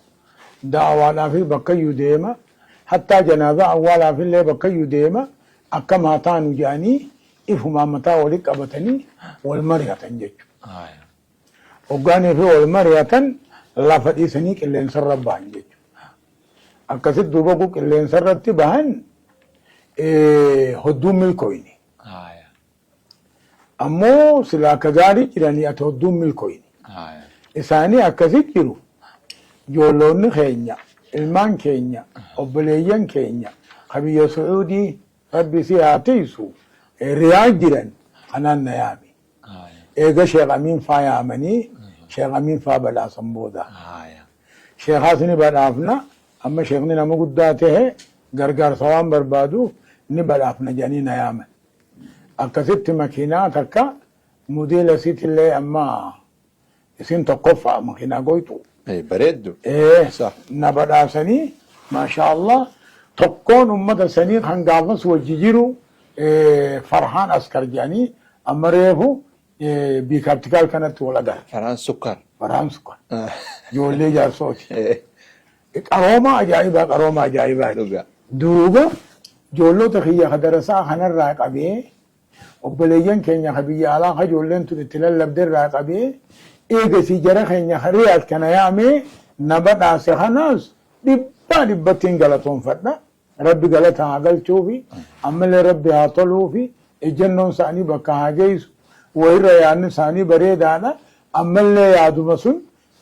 Da'awaadhaafis bakkayyuu deema. Hattaa janaazaa awwaalaafillee bakkayyuu deema. Akkam haa taanu jedhanii ifumaan mataa wali qabatanii wal mari'atan jechuudha. Hoggaanii fi wal mari'atan lafa dhiisanii qilleensarra bahan jechuudha. Akkasitti duuba oguu qilleensarratti bahan hodduun milkooyne. Ammoo silaa akka gaarii jiranii ati hodduun milkooyne. Isaanii akkasitti jiru ijoolloonni keenya, ilmaan keenya, obboleeyyan keenya ka biyya Su'uudii Rabbi si haa tiisu Riyaad jiran kanaan na yaame. Eega Sheekh Amiin faa yaamanii Sheekh Amiin faa badhaasan booda. Sheekhaas ni badhaafna amma sheekhni nama guddaa tahe gargaarsa waan barbaaduuf ni badhaafna jedhanii na yaaman. Akkasitti makiinaa takka modeela isiitillee amma Isin tokkoffaa makiinaa goytu. Bareeddu. Ee na badhaasanii maashaa Allah tokkoon ummata sanii kan gaafas wajji jiru Farhaan Askar jedhanii amma reefu biikaaptikaal kanatti wal agarre. Farhaan Sukkaar. Farhaan Sukkaar. Ijoollee jaarsooti. Qarooma ajaa'ibaa qarooma ajaa'ibaati. Duuba ijoollota kiyya ka darasaa kanarraa qabee Obboleeyyan keenya ka biyya alaa ka ijoolleen tun itti lallabde irraa qabee eegasii jara keenya ka Riyaad kana yaamee na badhaase kanaas dhibbaa dhibbatti hin galatoonfadha. Rabbi galata haa galchuufi, ammallee Rabbi haa toluufi, ejjannoon isaanii bakka haa geessu, wayirra yaadni isaanii bareedaadha, ammallee yaaduma sun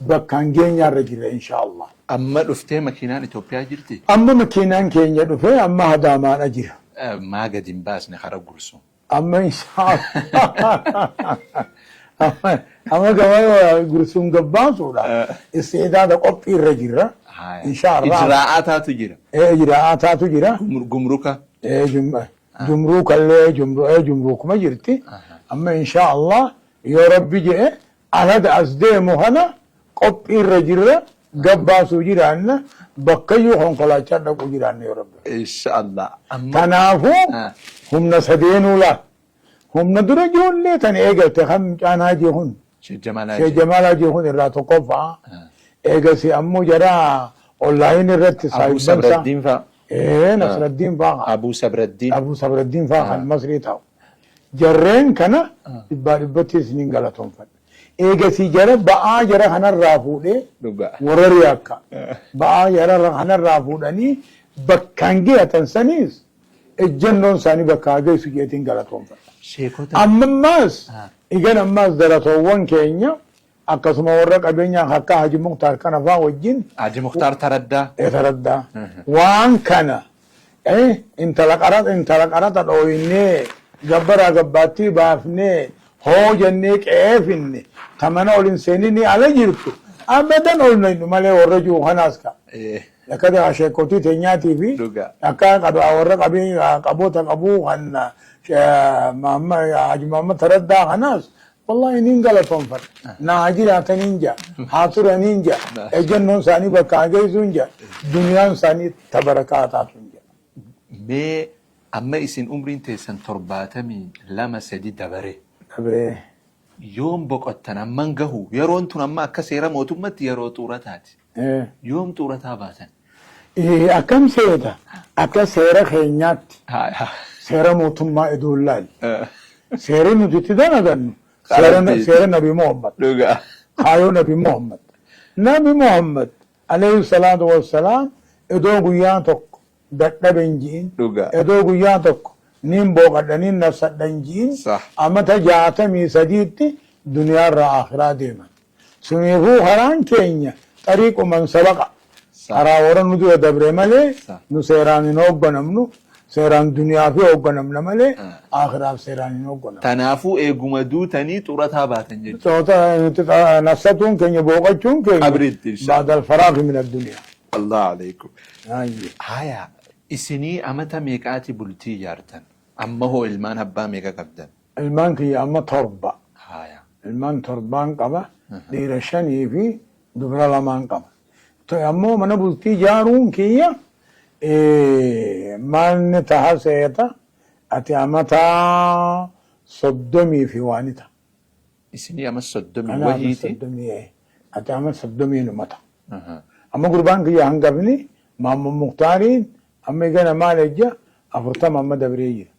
bakkaan geenyaarra jirra inshaa Allah. Amma dhuftee makiinaan Itoophiyaa jirti? Amma makiinaan keenya dhufee amma Hadaamaadha jira. Maa gadi hin baasne kara Gursum? Amma inshaa Allah amma gama Gursum gad baasuudha isti'daada qophii irra jirra. Inshaa Allah. Ijraa'aataatu jira. Ee ijraa'aataatu jira. Gumruka. Ee jumruukallee jumruukuma jirti. Amma inshaa Allah yoo Rabbi je'e Alhada as deemu kana qophiirra jirra gad baasuu jiraanna bakkayyuu konkolaachaa dhaquu jiraanna yoo Rabbi fedhe. Inshallah. Amma Kanaafuu humna sadeenuu laal. Humna dura ijoollee tana eegalte kan mucaan Haajii kun Sheekh Jamaal Sheekh Haajii. Jamaal Haajii kun irraa tokkoffaa. Eegasii ammoo jara online irratti Abuu saahibban isaa Sabraddiin fa'a. ee Nasraddiin fa'aa Abuu Sabraddiin. Abuu Sabraddiin fa'aa kan Masrii taa'u. Jarreen kana dhibbaa dhibbatti isiniin galatoomfadha. Eegasii jara ba'aa jara kanarraa fuudhee Dhugaa. warra riyaakka ba'aa jara kanarraa fuudhanii bakkaan gehatan saniis ejjannoon isaanii bakka haa geessu jeetiin galatoomfadha. Sheekota. Amma ammaas egan ammaas daratoowwan keenya akkasuma warra qabeenyaa akka Haji Muktaar kana faa wajjin Haji Muktaar Taraddaa. Taraddaa waan kana Intala qaraxa intala qaraxa dhooynee gabbaraa gabbaattii baafnee hoo jennee qe'ee finne ta mana ol hin seeninii ala jirtu abadan ol naynu malee warra jiru kanaas ka akka ta sheekkotii teenyaatii fi akka qaba warra qabii qaboota qabuu kan Haji Muhammad Taraddaa kanaas Wallahi nin galatoomfadha. Naa haa jiraataniin ja'a. Haa turaniin ja'a. Ejjannoon isaanii bakka haa geessuun ja'a. Duniyaan isaanii ta barakaa haa taatuun ja'a. Mee amma isin umriin teessan 72 3 dabare. Dabree. Yoom boqottan amman gahu yeroon tun amma akka seera mootummatti yeroo xuurataati. Yoom xuurataa baatan? Akkam seeta? Akka seera keenyaatti seera mootummaa idoon laali. Seerri nuti itti dalagannu seera Nabi Muhammad. Kaayoo Nabi Muhammad. Nabi Muhammad alayhi salaatu wassalaam idoo guyyaa tokko dadhabe hin ji'in. Idoo guyyaa tokko niin booqadha niin nafsadha hin ji'in. Amata 63tti duniyaarraa akhiraa deeman. Suniifuu karaan keenya xariiqu man sabaqa, karaa warra nu dura dabre malee nu seeraan hin hoogganamnu, seeraan duniyaafi hoogganamna malee aakhiraaf seeraan hin hoogganamnu. Tanaafuu eeguma duutanii xurataa baatan jechuudha. Toota nuti nafsatuun keenya booqachuun keenya Qabriitti insha Allah. ba'dal faraaqi min addunyaa. Allah alaikum. Hayyee. Haya isinii amata meeqaati bultii ijaartan? Amma hoo ilmaan abbaa meeqa qabdan? Ilmaan kiyya amma 7. Haya. Ilmaan torbaan qaba. Dhiira shanii fi dubra lamaan qaba. Ammoo mana bultii ijaaruun kiyya maalni taha seeta ati amata 30 fi waani ta'a. Isinii ama 30 Ana ama wahiiti. 30 ati ama 30 numa ta'a. Amma gurbaan kiyya hangafni Maammo Muktaariin amma igana maal ejja 40 amma dabree jira.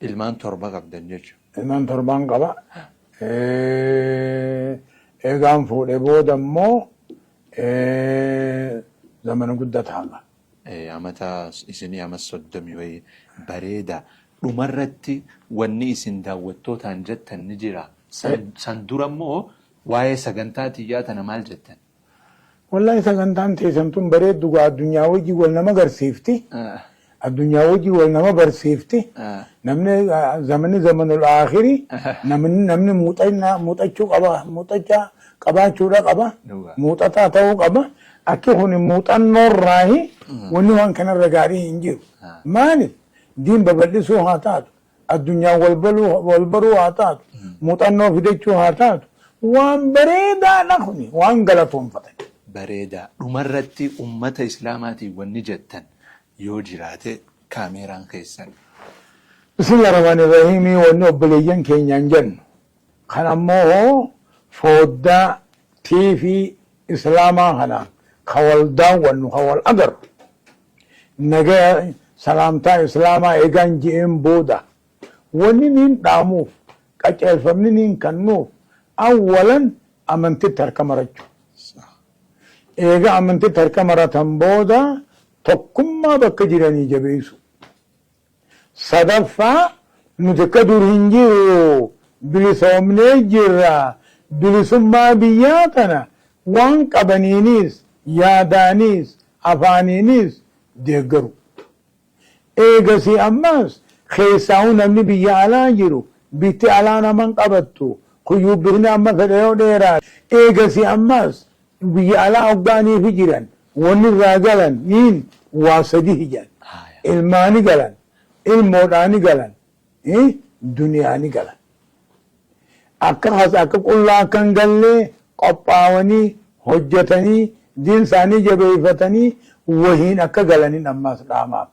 Ilmaan torba qabdan jechuudha. Ilmaan torbaan qaba. Eegaan fuudhe booda immoo zamana guddaa ta'a. Amata isinii ama 30 wayii bareeda. Dhumarratti wanni isin daawwattootaan jettan ni jira. San dura immoo waa'ee sagantaa tiyyaa tana maal jettan? Wallahi sagantaan teessan tun bareeddu gaa addunyaa wajji wal nama garsiifti. Addunyaa wajji wal nama barsiifti. Namni zamanni zamanul aakhiri namni muuxachuu qaba muuxachaa qabaachuudha qaba. Muuxataa ta'uu qaba. Akki kun muuxannoorraahi wanni waan kanarra gaarii hin jiru. Maaliif diin babal'isuu haa taatu addunyaan wal baruu haa taatu muuxannoo fidachuu haa taatu waan bareedaadha kuni waan galatoonfatan. Bareedaa. Dhumarratti ummata Islaamaatiin wanni jettan yoo jiraate kaameeraan keessan. Bismillah rahmaan irrahiimii wanni obboleeyyan keenyaan jennu kan ammoo fooddaa TV Islaamaa kana ka wal daawwannu ka wal agarru nagaya salaamtaa Islaamaa eegaan je'een booda wanni niin dhaamuuf qaceelfamni niin kannuuf awwalan amantitti harka marachu. Eega amantitti harka maratan booda tokkummaa bakka jiranii jabeessu. Sadaffaa nuti akka dur hin jiru bilisoomnee jirra. Bilisummaa biyyaa tana waan qabaniinis yaadaanis afaaniinis deeggaru. Eegasii ammas keessaa'uu namni biyya alaa jiru bitti alaa naman qabattu kuyyuubbisni amma fedhe yoo dheeraa. Eegasii ammas biyya alaa hoggaaniifi jiran wanni irraa galan niin waa sadi hijan. Ilmaani galan, ilmoodhaani galan, duniyaani galan. Akka akka qullaa akka hin gallee qophaawanii hojjetanii diin isaanii jabeeffatanii wahiin akka galaniin ammas dhaamaaf.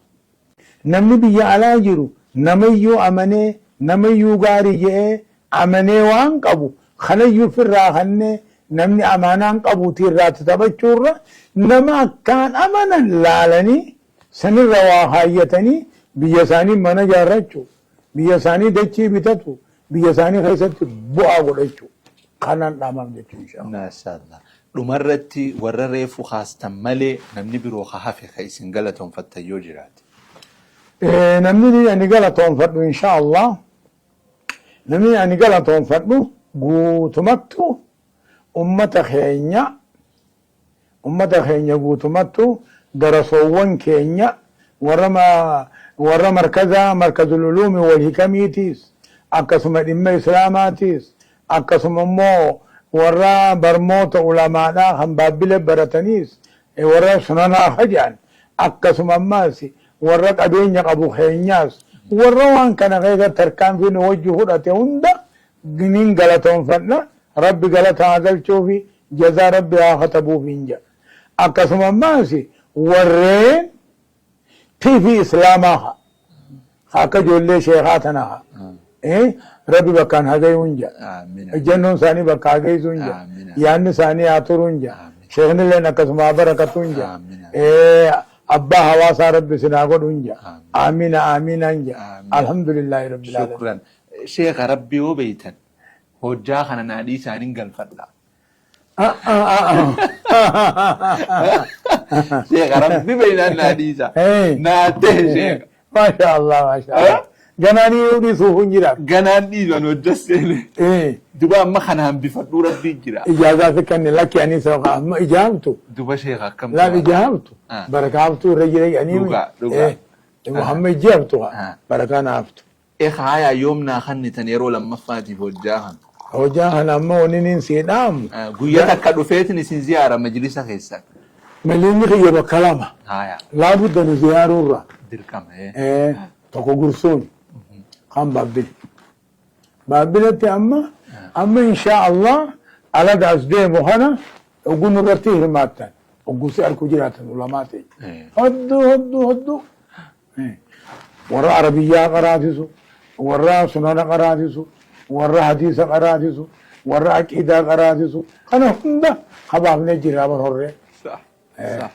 Namni biyya alaa jiru namayyuu amanee namayyuu gaarii je'ee amanee waan qabu kanayyuu ofirraa kannee namni amaanaan qabuuti irraatti taphachuurra nama akkaan amanan laalanii sanirra waa kaayyatanii biyya isaanii mana ijaarrachuu biyya isaanii dachii bitatu biyya isaanii keessatti bu'aa godhachuu kanaan dhaamaaf jechuu inshallah. Maashaallah. Dhumarratti warra reefu kaastan malee namni biroo ka hafe ka isin galatoonfattan yoo jiraate. Namni ani galatoonfadhu inshallah namni ani galatoonfadhu guutumattu ummata keenya guutumattu darasoowwan keenya warra markaza markazul uluumi wal hikamiitiis akkasuma dhimma islaamaatiis akkasuma immoo warra barmoota ulamaadhaa kan baabbile barataniis warra sunanaa hajaan akkasuma ammaas warra qabeenya qabu keenyaas warra waan kana keessa tarkaanfii nu wajji fudhate hunda nin galatoonfadha. Rabbi galata haa galchuufi jazaa rabbi haa katabuufi hin jedha. Akkasuma ammaas warreen TV Islaamaa haa akka ijoollee sheekaa tana haa rabbi bakkaan haa gayuu hin jedha. Ejjennoon isaanii bakka haa geessu hin jedha. Yaadni isaanii haa turu hin jedha. Sheekni illeen akkasuma haa barakatu hin jedha. Abbaa hawaasaa rabbi isin haa godhu hin jedha. Aamiina aamiina hin jedha. Alhamdulillahi rabbil aalamiin. Shukran. Sheekha rabbi yoo beeytan hojjaa kana naa dhiisaaniin galfadha. Sheekha rabbi beeynaan naa dhiisa. Naa ta'e sheekha. Maasha Allah maasha Allah. Ganaanii yoo dhiisuuf hin jira. Ganaan dhiisan hojja seene. Duba amma kana hambifadhuu rabbii jira. Ijaazaa fi kanne lakki ani amma ijaabtu. Duba sheekha akkam. Laal ijaabtu. Barakaa haftuu irra jira jedhanii. Dhugaa dhugaa. Muhammad ijaabtu barakaa na haftu. Haaya yoom naa kannitan yeroo lammaffaatiif hojjaa kana. Hojjaa kana amma wanni niin sii dhaamu. Guyyaa takka dhufeetin isin ziyaara majlisa keessan. Majlisni kiyya bakka lama. Haaya. Laabudda nu ziyaaruurra. Dirqama. Tokko gursuun kan babbile. Baabbiletti amma amma inshaa Allah alaga as deemu kana ogguu nurratti hirmaattan ogguu si arku jiraatan ulamaa teenya. Hodduu hodduu hodduu. Warra Arabiyyaa qaraasisu, warra sunana qaraasisu, warra hadiisa qaraasisu, warra aqiidaa qaraasisu kana hunda kabaafnee jirra bar horree. Sah. Sah.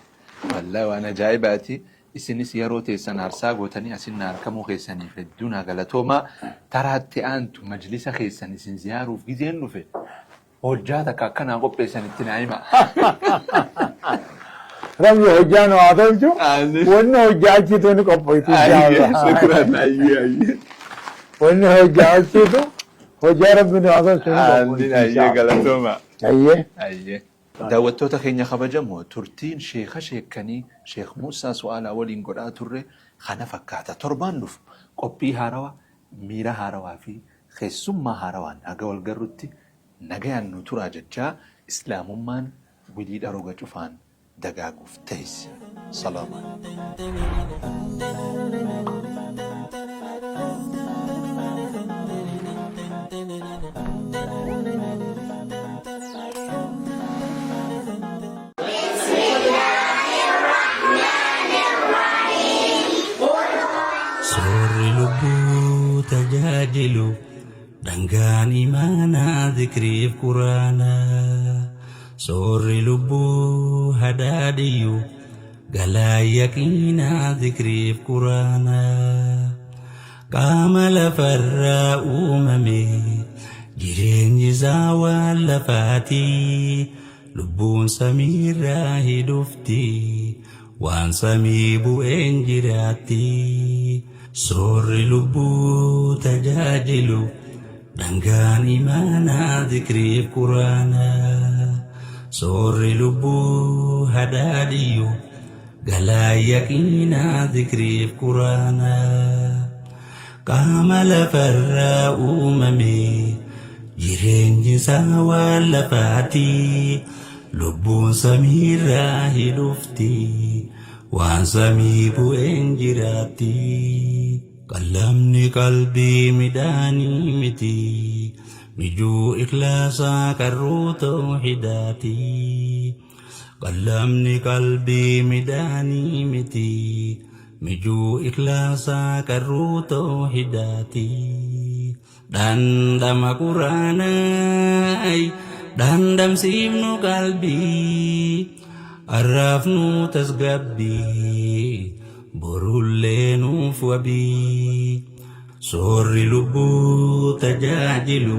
Wallahi waan ajaa'ibaati. Isinis yeroo teessan aarsaa gootanii asin na arkamuu keessaniif hedduu naa galatoomaa. Taraatti aantu majlisa keessan isin ziyaaruuf gizeen dhufe hojjaa takka akka naa qopheessan itti naa hima. Rabbi hojjaa nu haa tolchu. Amiin. Wanni hojjaa achiitu ni qophoyti Ayyee, inshallah. shukran. Ayyee, ayyee. Wanni hojjaa achiitu hojjaa rabbi nu haa tolchu ni Amiin, qophoyti ayyee, inshallah. galatooma. Ayyee. Ayyee. Daawwattoota keenya kabajamoo turtiin sheeka sheekkanii Sheekh Muusaa Su'aalaa waliin godhaa turre kana fakkaata. Torbaan dhufu qophii haarawa, miira haarawaa fi keessummaa haarawaan haga wal garrutti nagayaan nu turaa jechaa Islaamummaan wiliidha roga cufaan dagaaguuf teessi. Salaamu Soorri lubbuu tajaajilu dhangaan imaanaa zikriif quraanaa. Soorri lubbuu hadaadhiyyu galaa yaqiinaa zikriif quraanaa. Qaama lafarraa uumame jireenyi isaa waan lafaati. Lubbuun samiirraa hidhufti waan samii bu'een jiraatti. Soorri lubbuu tajaajilu dhangaan imaanaa zikriif quraanaa. Soorri lubbuu hadaadhiyyu galaa yaqiinaa zikriif quraanaa. Qaama lafarraa uumame jireenyi isaa waan lafaati. Lubbuun samiirraa hidhufti waan samii bu'een jiraatti. Qallamni qalbii midhaanii miti mijuu ikhlaasaa qarruu tawhidaati. Qallamni qalbii midhaanii miti mijuu ikhlaasaa qarruu tawhidaati. Dhandhama quraanaa dhandhamsiifnu qalbii arraafnu tasgabbii borullee nuuf wabii. Soorri lubbuu tajaajilu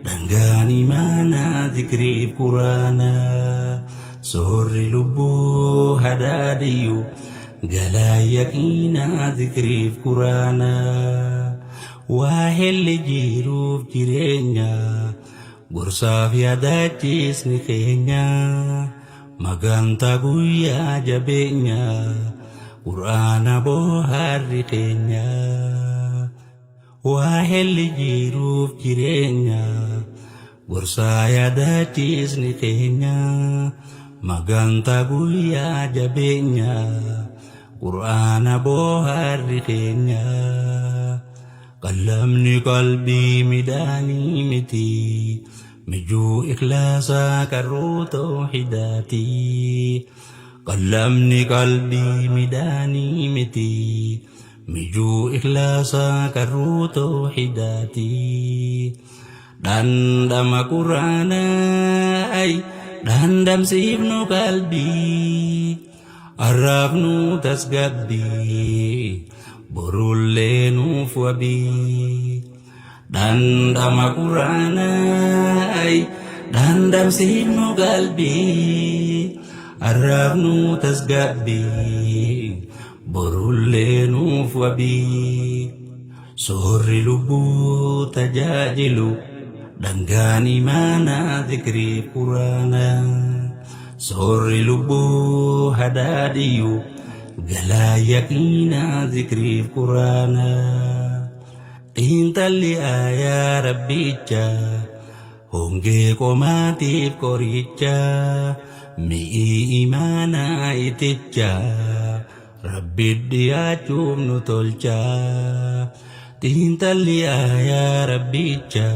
dhangaan imaanaa zikriif quraanaa. Soorri lubbuu hadaadhiyyu galaa yaqiinaa zikriif quraanaa. Waa helli jiruuf jireenya gorsaaf yaadachiisni keenya magantaa guyyaa jabeenya quraana booharri keenya. Waa helli jiruuf jireenya gorsaa yaadachiisni keenya magantaa guyyaa jabeenya quraana booharri keenya. Qallamni qalbii midhaanii miti mijuu ikhlaasaa qarruu tawhidaati. Qallamni qalbii midhaanii miti mijuu ikhlaasaa qarruu tawhidaati. Dhandhama quraanaa dhandhamsiifnu qalbii arraafnu tasgabbii borullee nuuf wabii. Dhandhama quraanaa dhandhamsiifnu qalbii arraafnu tasgabbii borullee nuuf wabii. Soorri lubbuu tajaajilu dhangaan imaanaa zikrii quraanaa. Soorri lubbuu hadaadhiyyu galaa yaqiinaa zikriif quraanaa. Xiinxalli aayaa rabbicha hongee qomaatiif qoricha mi'ii imaanaa iticha rabbi dhiyaachuuf nu tolcha. Xiinxalli aayaa rabbicha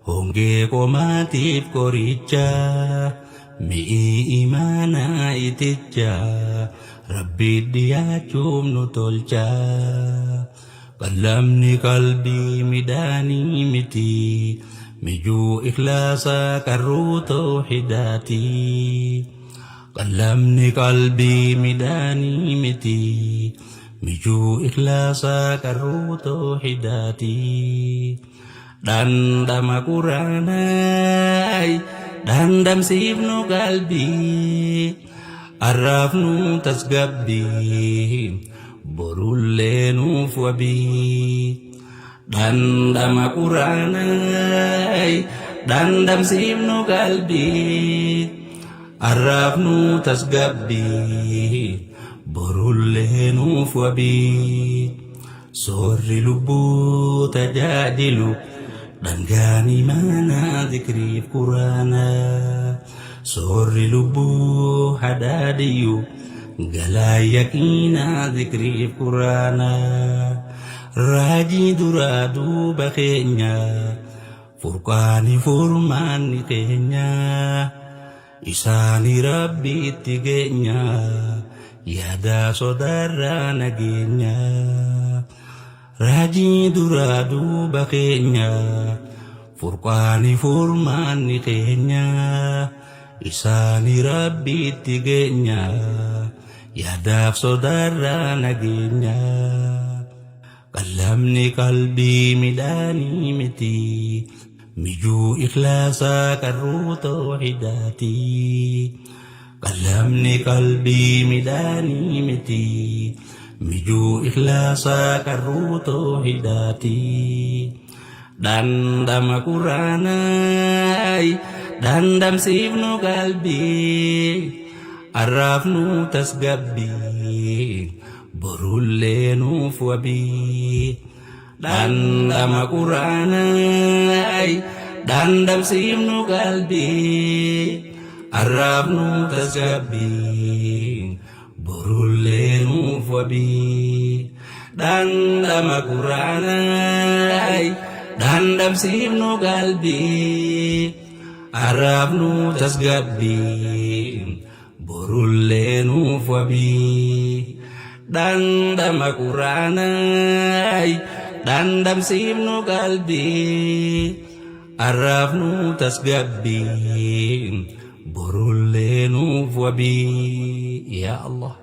hongee qomaatiif qoricha mi'ii imaanaa iticha rabbi dhiyaachuuf nu tolcha. Qallamni qalbii midhaanii miti mijuu ikhlaasaa qarruu tawhidaati. Qallamni qalbii midhaanii miti mijuu ikhlaasaa qarruu tawhidaati. Dhandhama quraanaay dhandhamsiifnu qalbii arraafnu tasgabbii borullee nuuf wabii. Dhandhama quraanaay dhandhamsiifnu qalbii arraafnu tasgabbii borullee nuuf wabii. Soorri lubbuu tajaajilu dhangaan imaanaa zikriif quraanaa. Soorri lubbuu hadaadiyyu galaa yaqiinaa zikriif quraanaa. Raajii duraa duuba keenya furqaani furmaanni keenya isaani rabbiitti geenya yaada sodaarraa nageenya. Raajii duraa duuba keenya furqaani furmaanni keenya isaani rabbiitti geenya yaadaaf sodaarraa nageenya. Qallamni qalbii midhaanii miti mijuu ikhlaasaa qarruu tawhidaati. Qallamni qalbii midhaanii miti mijuu ikhlaasaa qarruu tawhidaati. Dhandhama quraanaay dhandhamsiifnu qalbii arraafnu tasgabbii borullee nuuf wabii. Dhandhama quraanaay dhandhamsiifnu qalbii arraafnu tasgabbii borullee nuuf wabii. Dhandhama quraanaay dhandhamsiifnu qalbii arraafnu tasgabbii borullee nuuf wabii. Dhandhama quraanaay dhandhamsiifnu qalbii arraafnu tasgabbii borullee nuuf wabii. Yaa Allah.